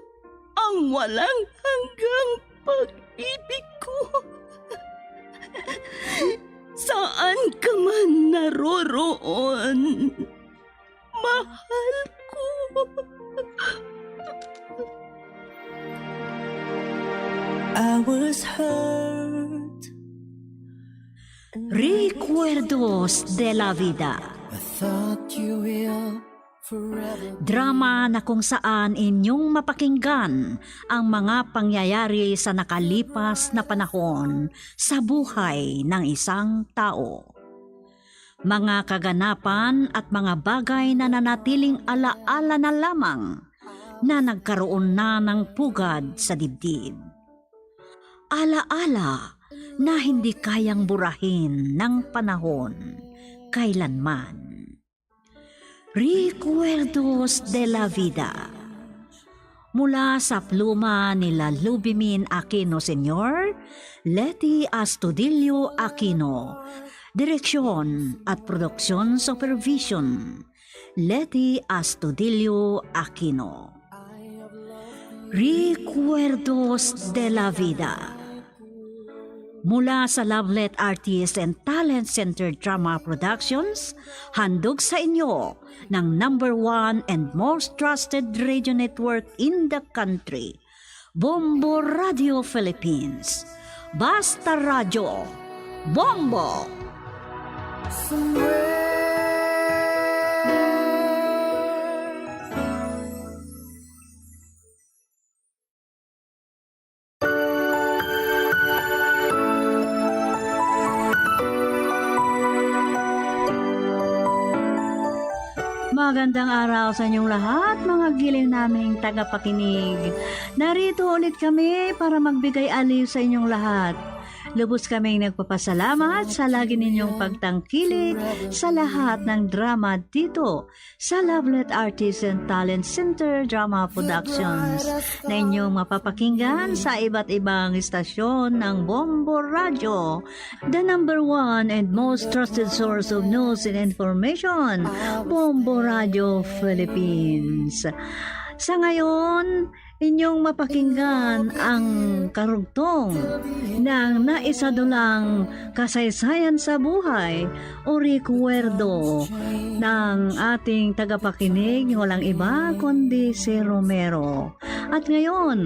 ang walang hanggang pag-ibig ko. Saan ka man naroroon, mahal ko. I was hurt. Recuerdos de la Vida. I thought you will Drama na kung saan inyong mapakinggan ang mga pangyayari sa nakalipas na panahon sa buhay ng isang tao. Mga kaganapan at mga bagay na nanatiling alaala na lamang na nagkaroon na ng pugad sa dibdib. Alaala na hindi kayang burahin ng panahon kailanman. Recuerdos de la Vida. Mula sa pluma ni Lalubimin Aquino Senior, Leti Astudillo Aquino. Direksyon at production supervision, Leti Astudillo Aquino. Recuerdos de la Vida. Mula sa Lovelet Artist and Talent Center Drama Productions, handog sa inyo ng number one and most trusted radio network in the country, Bombo Radio Philippines. Basta Radyo, Bombo! Magandang araw sa inyong lahat, mga giling naming tagapakinig. Narito ulit kami para magbigay aliw sa inyong lahat. Lubos kaming nagpapasalamat sa lagi ninyong pagtangkilik sa lahat ng drama dito sa Lovelet Artisan Talent Center Drama Productions na inyong mapapakinggan sa iba't ibang istasyon ng Bombo Radyo, the number one and most trusted source of news and information, Bombo Radyo Philippines. Sa ngayon, inyong mapakinggan ang karugtong ng naisadulang kasaysayan sa buhay o rekuwerdo ng ating tagapakinig, walang iba kundi si Romero. At ngayon,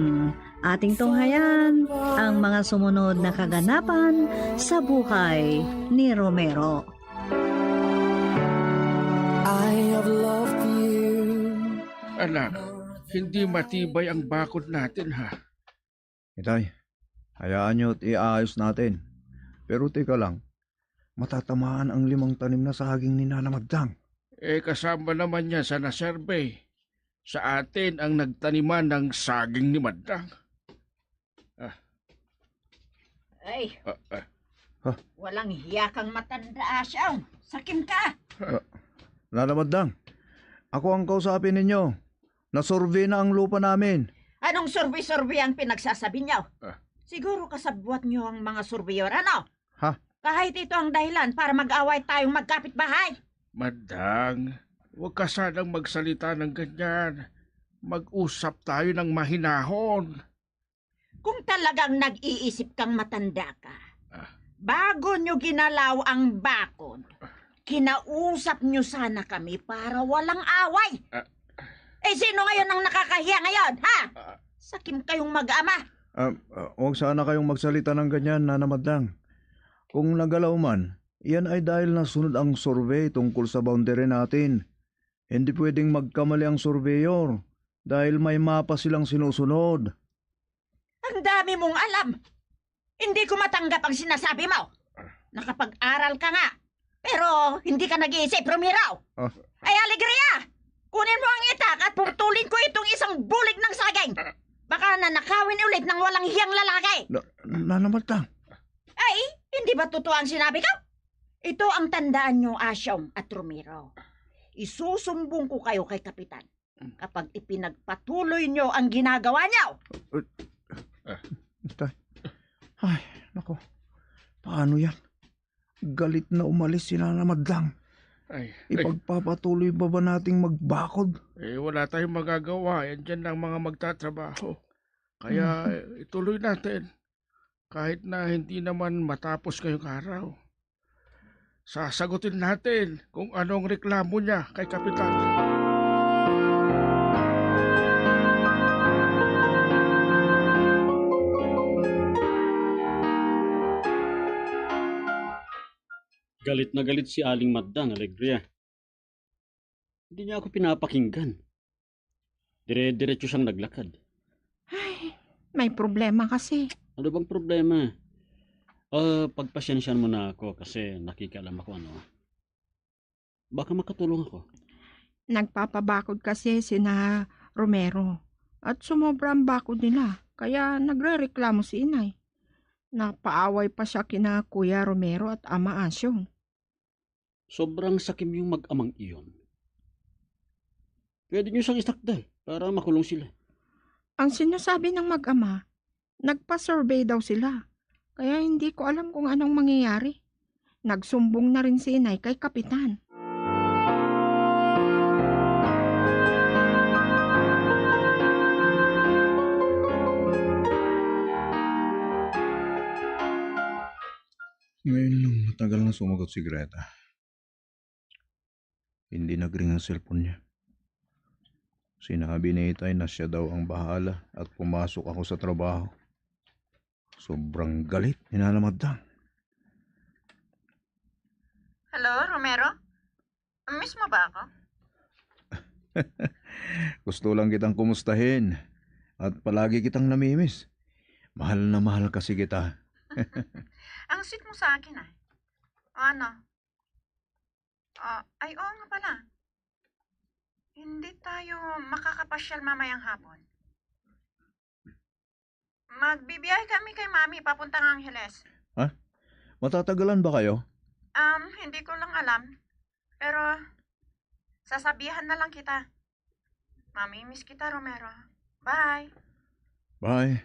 ating tunghayan ang mga sumunod na kaganapan sa buhay ni Romero. I have loved you. Anak, hindi matibay ang bakod natin, ha? Itay, hayaan niyo at iaayos natin. Pero teka lang, matatamaan ang limang tanim na saging ni Nana Madlang. Eh, kasama naman niya sa nasurvey. Sa atin ang nagtaniman ng saging ni Madlang. Ah. Ay, Ah, ah. Ha? Walang hiya kang matanda, Asyong. Sakim ka. Ah, Nana Madlang, ako ang kausapin ninyo. Nasurvey na ang lupa namin. Anong survey-survey ang pinagsasabi niyo? Ah. Siguro kasabwat niyo ang mga surveyor, ano? Ha? Kahit ito ang dahilan para mag-away tayong magkapitbahay. Madlang, huwag ka sanang magsalita ng ganyan. Mag-usap tayo ng mahinahon. Kung talagang nag-iisip kang matanda ka, Ah. bago nyo ginalaw ang bakod, kinausap nyo sana kami para walang away. Ah. Eh, sino ngayon ang nakakahiya ngayon, ha? Ah. Sakim kayong mag-ama. Ah, ah, huwag sana kayong magsalita ng ganyan, Nana Madlang. Kung nagalaw man, iyan ay dahil nasunod ang survey tungkol sa boundary natin. Hindi pwedeng magkamali ang surveyor dahil may mapa silang sinusunod. Ang dami mong alam! Hindi ko matanggap ang sinasabi mo. Nakapag-aral ka nga, pero hindi ka nag-iisip, Romero. Ah. Ay, Alegria! Kunin mo ang itak at putulin ko itong isang bulig ng saging. Baka nanakawin ulit ng walang hiyang lalaki. Na, na naman ta. Ay, hindi ba totoo ang sinabi ko? Ito ang tandaan nyo, Asyong at Romero. Isusumbong ko kayo kay Kapitan kapag ipinagpatuloy nyo ang ginagawa nyo. Tay. Ay, nako. Paano yan? Galit na umalis si Nana Madlang. Ay, ay. Ipagpapatuloy ba ba nating magbakod? Eh, wala tayong magagawa. Yan dyan ang mga magtatrabaho. Kaya, Mhm. eh, ituloy natin. Kahit na hindi naman matapos ngayong araw. Sasagutin natin kung anong reklamo niya kay Kapitan. Galit na galit si Aling Madlang, Alegria. Hindi niya ako pinapakinggan. Dire-diretso siyang naglakad. Ay, may problema kasi. Ano bang problema? Ah, pagpasensyahan mo na ako kasi nakikialam ako, ano. Baka makatulong ako. Nagpapabakod kasi sina Romero at sumobra ang bakod nila, kaya nagrereklamo si Inay. Napaaway pa siya kina Kuya Romero at Ama Asyong. Sobrang sakim yung mag-amang iyon. Pwede niyo siyang isakdal para makulong sila. Ang sinasabi ng mag-ama, nagpa-survey daw sila. Kaya hindi ko alam kung anong mangyayari. Nagsumbong na rin si Inay kay Kapitan. Ngayon lang matagal na sumagot si Greta. Hindi nagring ang cellphone niya. Sinabi ni Itay na siya daw ang bahala at pumasok ako sa trabaho. Sobrang galit ni Nana Madang. Hello, Romero? Miss mo ba ako? Gusto lang kitang kumustahin at palagi kitang namimiss. Mahal na mahal kasi kita. Ang sweet mo sa akin, ah. O ano? Ah, ay, oo nga pala. Hindi tayo makakapasyal mamayang hapon. Magbibiyahe kami kay Mami papuntang Angeles. Ha? Matatagalan ba kayo? Um, hindi ko lang alam. Pero sasabihan na lang kita. Mami, miss kita, Romero. Bye. Bye.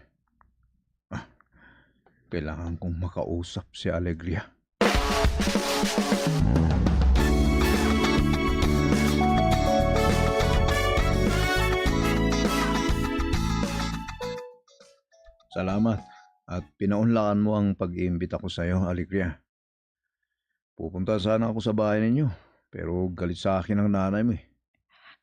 Ah, kailangan kong makausap si Alegria. Salamat. At pinaunlakan mo ang pag-iimbita ko sa'yo, Alegria. Pupunta sana ako sa bahay ninyo, pero galit sa akin ang nanay mo eh.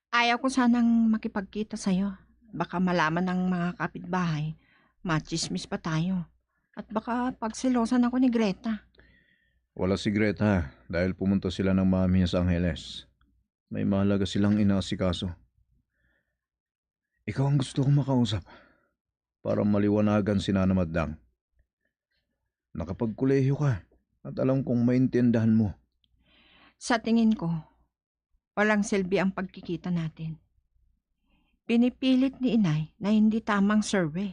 Ayaw ko sanang makipagkita sa'yo. Baka malaman ng mga kapitbahay, machismis pa tayo. At baka pagselosan ako ni Greta. Wala si Greta dahil pumunta sila ng mami niya sa Angeles. May mahalaga silang inaasikaso. Ikaw ang gusto kong makausap para maliwanagan si Nana Madang. Nakapagkolehiyo ka at alam kong maintindihan mo. Sa tingin ko, walang silbi ang pagkikita natin. Pinipilit ni Inay na hindi tamang survey.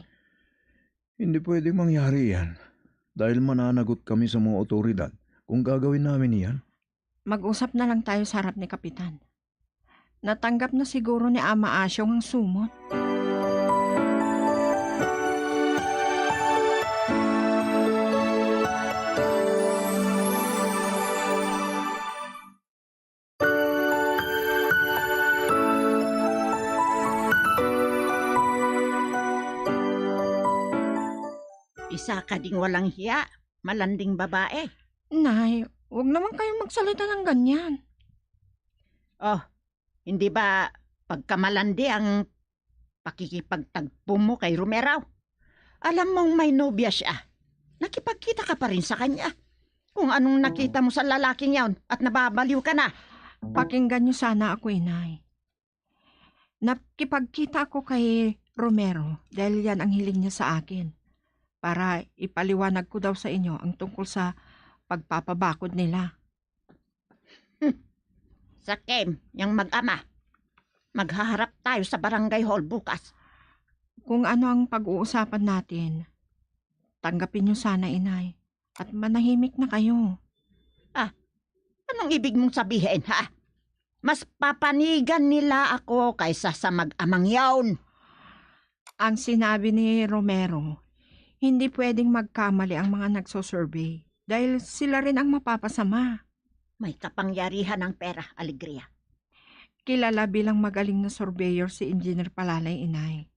Hindi pwedeng mangyari yan dahil mananagot kami sa mga otoridad kung gagawin namin iyan. Mag-usap na lang tayo sa harap ni Kapitan. Natanggap na siguro ni Ama Asyong ang sumot. Isa ka ding walang hiya, malanding babae. Nay, wag naman kayong magsalita ng ganyan. Oh, hindi ba pagkamalandi ang pakikipagtagpo mo kay Romero? Alam mong may nobya siya. Nakipagkita ka pa rin sa kanya. Kung anong nakita mo sa lalaking yaon at nababaliw ka na. Pakinggan niyo sana ako, Inay. Nakipagkita ako kay Romero dahil yan ang hiling niya sa akin, para ipaliwanag ko daw sa inyo ang tungkol sa pagpapabakod nila. Sakim, yang mag-ama. Maghaharap tayo sa barangay hall bukas. Kung ano ang pag-uusapan natin, tanggapin niyo sana, Inay, at manahimik na kayo. Ah, anong ibig mong sabihin, ha? Mas papanigan nila ako kaysa sa mag-amang yaon. Ang sinabi ni Romero, hindi pwedeng magkamali ang mga nagsosurvey dahil sila rin ang mapapasama. May kapangyarihan ang pera, Alegria. Kilala bilang magaling na surveyor si Engineer Palalay, Inay.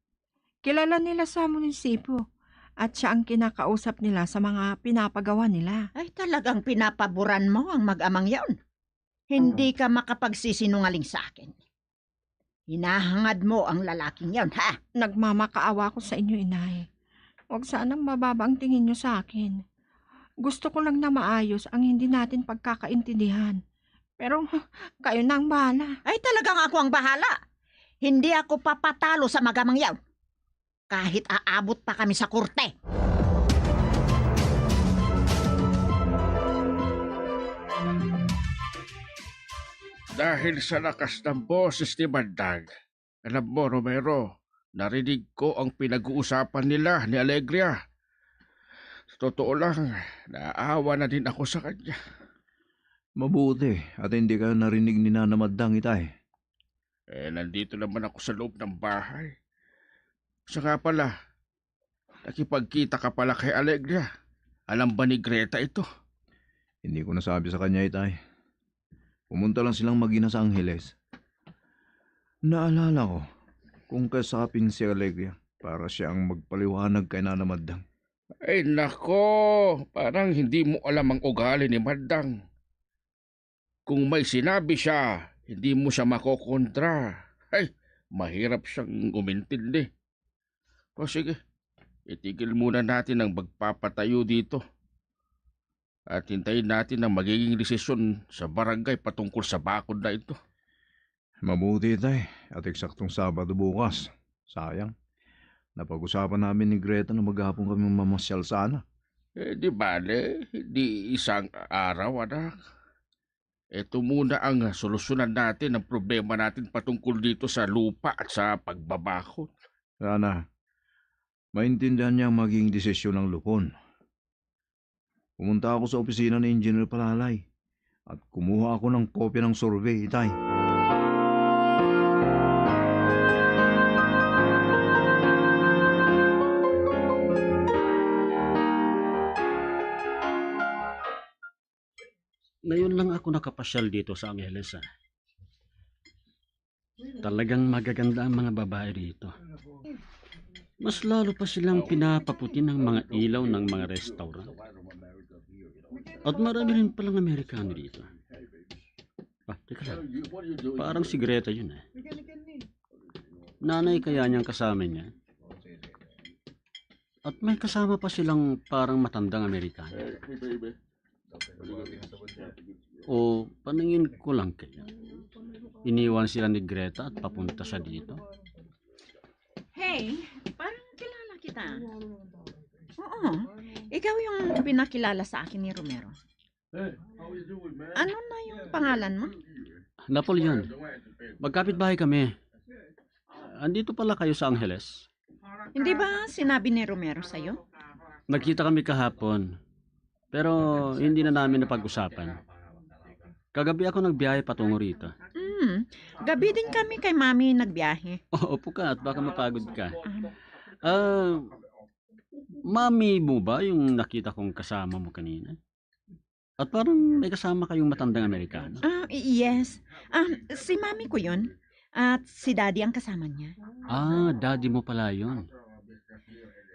Kilala nila sa munisipyo at siya ang kinakausap nila sa mga pinapagawa nila. Ay, talagang pinapaboran mo ang mag-amang yaon. Hindi ka makapagsisinungaling sa akin. Hinahangad mo ang lalaking yaon, ha? Nagmamakaawa ako sa inyo, Inay. Huwag sanang mababa ang tingin niyo sa akin. Gusto ko lang na maayos ang hindi natin pagkakaintindihan. Pero kayo na ang bahala. Ay, talagang ako ang bahala. Hindi ako papatalo sa mag-amang yaon. Kahit aabot pa kami sa korte. Dahil sa lakas ng boses ni Mandag, alam mo, Romero, narinig ko ang pinag-uusapan nila ni Alegria. Sa totoo lang, naawa na din ako sa kanya. Mabuti at hindi ka narinig ni Nana Madang, Itay. Eh, nandito naman ako sa loob ng bahay. Siya nga pala, nakipagkita ka pala kay Alegria. Alam ba ni Greta ito? Hindi ko nasabi sa kanya, Itay. Pumunta lang silang mag-ina sa Angeles. Naalala ko kung kasapin si Alegria para siya ang magpaliwanag kay Nana Madang. Ay nako, parang hindi mo alam ang ugali ni Madang. Kung may sinabi siya, hindi mo siya makokontra. Ay, mahirap siyang umintindi. O sige, itigil muna natin ang magpapatayo dito. At hintayin natin ang magiging desisyon sa barangay patungkol sa bakod na ito. Mabuti, Tay. At eksaktong Sabado bukas. Sayang. Napag-usapan namin ni Greta na maghapon kami mamasyal sana. Eh, di bale, di isang araw, anak. Ito muna ang solusyonan natin ang problema natin patungkol dito sa lupa at sa pagbabakod. Sana, maintindihan niya ang maging desisyon ng Lupon. Pumunta ako sa opisina ni Engineer Palalay at kumuha ako ng kopya ng survey, Itay. Ngayon lang ako nakapasyal dito sa Angeles, ah. Talagang magaganda ang mga babae dito. Mas lalo pa silang pinapaputi ng mga ilaw ng mga restaurant. At marami rin palang Amerikano dito. Ah, teka lang. Parang si Greta yun, eh. Nanay kaya niyang kasama niya? At may kasama pa silang parang matandang Amerikano. O paningin ko lang kaya. Iniwan sila ni Greta at papunta siya dito. Hey, parang kilala kita. Oo, ikaw yung pinakilala sa akin ni Romero. Ano na yung pangalan mo? Napoleon. Magkapit-bahay kami. Andito pala kayo sa Angeles? Hindi ba sinabi ni Romero sa'yo? Nagkita kami kahapon, pero hindi na namin napag-usapan. Kagabi ako nagbiyahe patungo rito. Hmm, gabi din kami kay Mami nagbiyahe. Oo, pukat, baka mapagod ka. Ah, Mami mo ba yung nakita kong kasama mo kanina? At parang may kasama kayong matandang Amerikano? Ah, y- yes. Ah, si Mami ko yun. At si Daddy ang kasama niya. Ah, Daddy mo pala yun.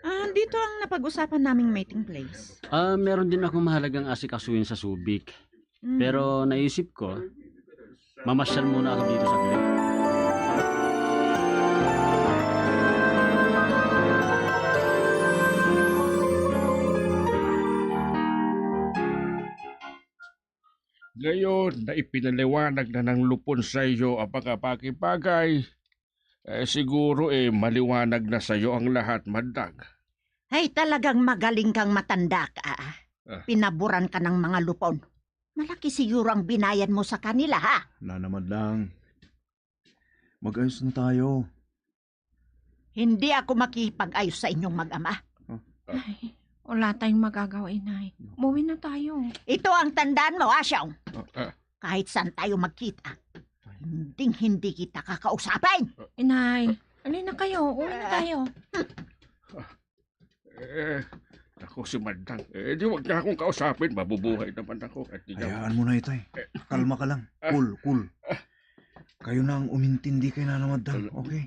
Ah, dito ang napag-usapan naming meeting place. Ah, meron din akong mahalagang asikasuhin sa Subic. Mm. Pero naisip ko, mamasyal muna ako dito saglit. Ngayon na ipinaliwanag na ng Lupon sa iyo ang mga bagay-bagay, eh, siguro, eh, maliwanag na sa iyo ang lahat, Mandag. Ay, talagang magaling kang matanda ka, ah. Ah. Pinaboran ka ng mga Lupon. Malaki siguro ang binayad mo sa kanila, ha? Nanamad lang. Mag-ayos na tayo. Hindi ako makipag-ayos sa inyong mag-ama. Ay, wala tayong magagawa, Inay. Umuwi na tayo. Ito ang tandaan mo, Asyong. Ah, ah. Kahit saan tayo magkita, hindi, hindi kita kakausapin. Inay, halina kayo. Uwi na tayo. Eh, ako si Mandang. Eh, di wag niya akong kausapin. Mabubuhay naman ako. At di niya Hayaan mo na, Itay. Kalma ka lang. Ah. Cool, cool. Kayo na ang umintindi kay Nana Madang, okay?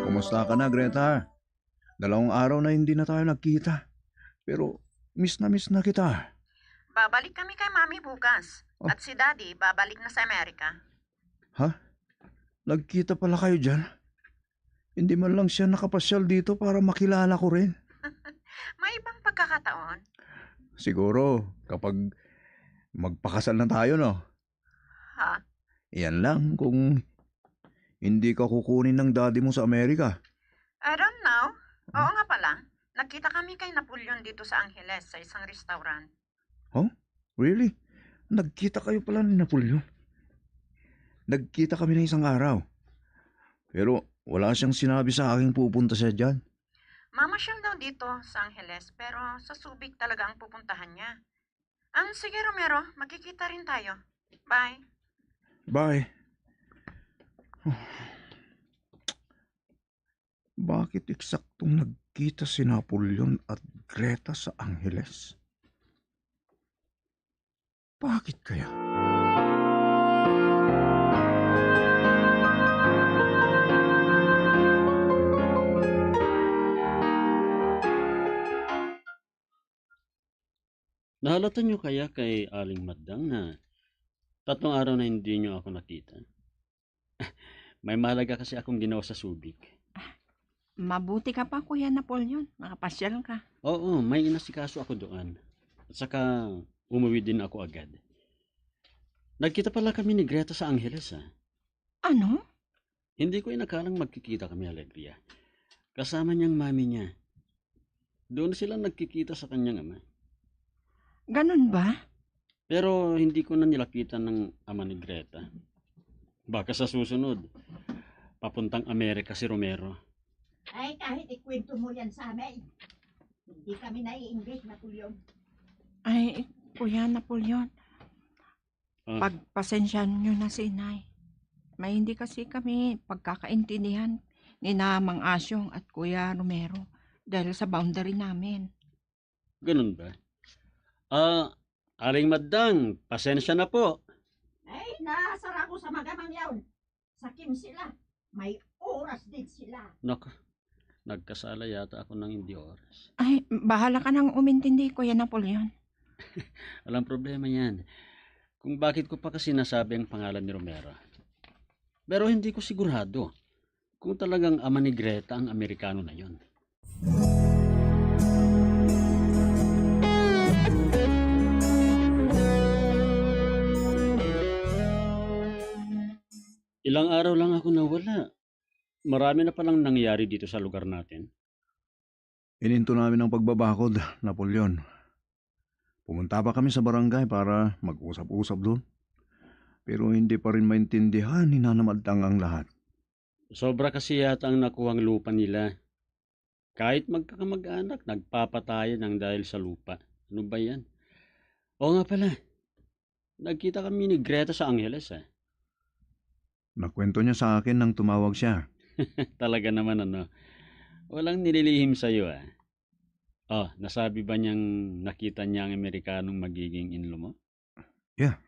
Kumusta ka na, Greta? Dalawang araw na hindi na tayo nagkita. Pero miss na miss na kita. Babalik kami kay Mami bukas. Oh. At si Daddy, babalik na sa Amerika. Ha? Nagkita pala kayo dyan? Hindi man lang siya nakapasyal dito para makilala ko rin. May ibang pagkakataon. Siguro, kapag Magpakasal na tayo, no? Ha? Yan lang kung hindi ka kukunin ng daddy mo sa Amerika. I don't know. Oo nga pala. Nagkita kami kay Napoleon dito sa Angeles sa isang restaurant. Oh? Really? Nagkita kayo pala ni Napoleon? Nagkita kami na isang araw. Pero wala siyang sinabi sa akin pupunta siya dyan. Mamasyal daw dito sa Angeles, pero sa Subic talaga ang pupuntahan niya. Ang sige, Romero, magkikita rin tayo. Bye. Bye. Bakit eksaktong nagkita si Napoleon at Greta sa Angeles? Bakit kaya? Nahalata niyo kaya kay Aling Madang na tatlong araw na hindi niyo ako nakita? May mahalaga kasi akong ginawa sa Subic. Mabuti ka pa, Kuya Napoleon. Nakapasyal ka. Oo, may inasikaso ako doon. At saka, umuwi din ako agad. Nagkita pala kami ni Greta sa Angeles, ah. Ano? Hindi ko inakalang magkikita kami, Alegria. Kasama niyang mami niya. Doon sila nagkikita sa kanyang ama. Ganun ba? Pero hindi ko na nilapitan ng ama ni Greta. Baka sa susunod, papuntang Amerika si Romero. Ay, kahit ikwento mo yan sa amin, hindi kami nai-English, Napoleon. Ay, Kuya Napoleon, ah, pagpasensyahan niyo na si Inay. May hindi kasi kami pagkakaintindihan ni na Mang Asyong at Kuya Romero dahil sa boundary namin. Ganun ba? Ah, Aling Madang, pasensya na po. Ay, nasara ko sa magamang yaon. Sa kim sila, may oras din sila. Naku, nagkasala yata ako ng hindi oras. Ay, bahala ka nang umintindi, Kuya Napoleon. Walang problema yan. Kung bakit ko pa kasi nasabi ang pangalan ni Romero. Pero hindi ko sigurado kung talagang ama ni Greta ang Amerikano na yon. Ilang araw lang ako nawala. Marami na palang nangyari dito sa lugar natin. Ininto namin ang pagbabakod, Napoleon. Pumunta pa kami sa barangay para mag-usap-usap doon. Pero hindi pa rin maintindihan ni Nana Madang ang lahat. Sobra kasi yata ang nakuhang lupa nila. Kahit magkakamag-anak, nagpapatayan ang dahil sa lupa. Ano ba yan? Oo nga pala, nagkita kami ni Greta sa Angeles, ah. Nakwento niya sa akin nang tumawag siya. Talaga naman, ano? Walang nililihim sa'yo, ah. Oh, nasabi ba niyang nakita niya ang Amerikanong magiging in-law mo? Yeah.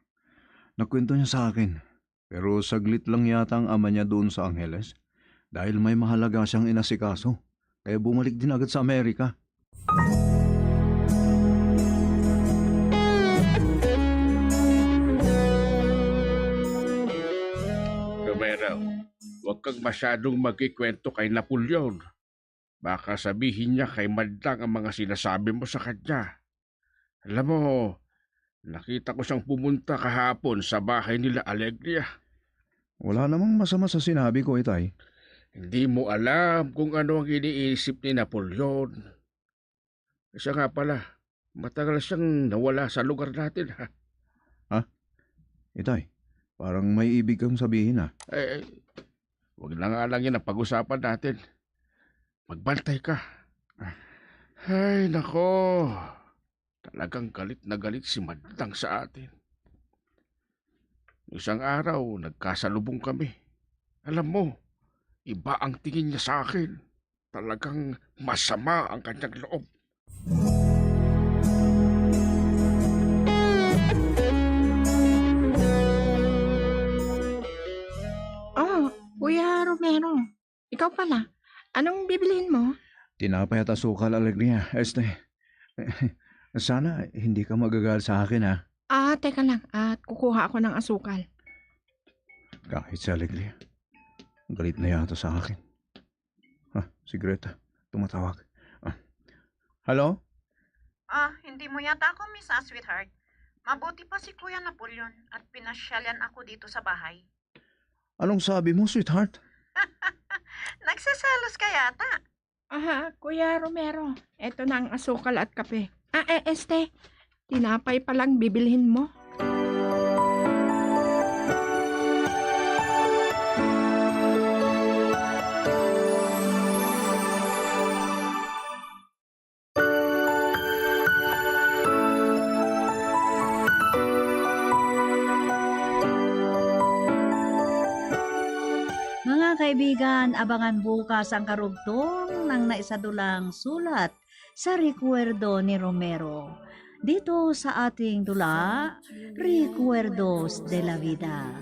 Nakwento niya sa akin. Pero saglit lang yata ang ama niya doon sa Angeles dahil may mahalaga siyang inasikaso. Kaya bumalik din agad sa Amerika. Romero, huwag kang masyadong magkikwento kay Napoleon. Baka sabihin niya kay Madang ang mga sinasabi mo sa kanya. Alam mo, nakita ko siyang pumunta kahapon sa bahay nila Alegria. Wala namang masama sa sinabi ko, Itay. Hindi mo alam kung ano ang iniisip ni Napoleon. Siya nga pala, matagal siyang nawala sa lugar natin, ha? Ha? Itay, parang may ibig kang sabihin, ah. Eh, eh, wag na nga lang yan ang pag-usapan natin. Magbantay ka. Ay, nako. Talagang galit na galit si Madang sa atin. Isang araw, nagkasalubong kami. Alam mo, iba ang tingin niya sa akin. Talagang masama ang kanyang loob. Oh, Kuya Romero, ikaw pala. Anong bibilhin mo? Tinapay at asukal, Alegria. Este, sana hindi ka magagalit sa akin, ha? Ah, teka lang. At kukuha ako ng asukal. Kahit si Alegria, galit na yata sa akin. Ah, si Greta, tumatawag. Ah. Hello? Ah, hindi mo yata ako miss, ah, sweetheart. Mabuti pa si Kuya Napoleon at pinasyal niya ako dito sa bahay. Anong sabi mo, sweetheart? Nagseselos ka yata. Aha, Kuya Romero, eto na ang asukal at kape. Ah, eh, este, tinapay pa lang bibilhin mo. Mga kaibigan, abangan bukas ang karugtong ng naisadulang sulat sa Recuerdo ni Romero. Dito sa ating dula, Recuerdos de la Vida.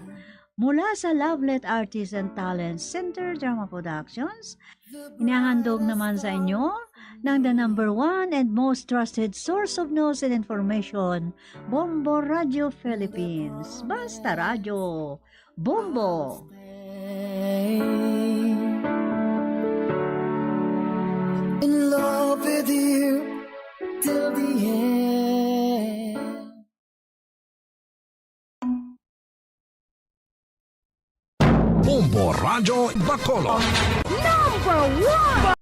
Mula sa Lovelet Artists and Talents Center Drama Productions, inahandog naman sa inyo ng the number one and most trusted source of news and information, Bombo Radio Philippines. Basta Radyo, Bombo! In love with you till the end. Bombo Radyo Bacolod. Number one!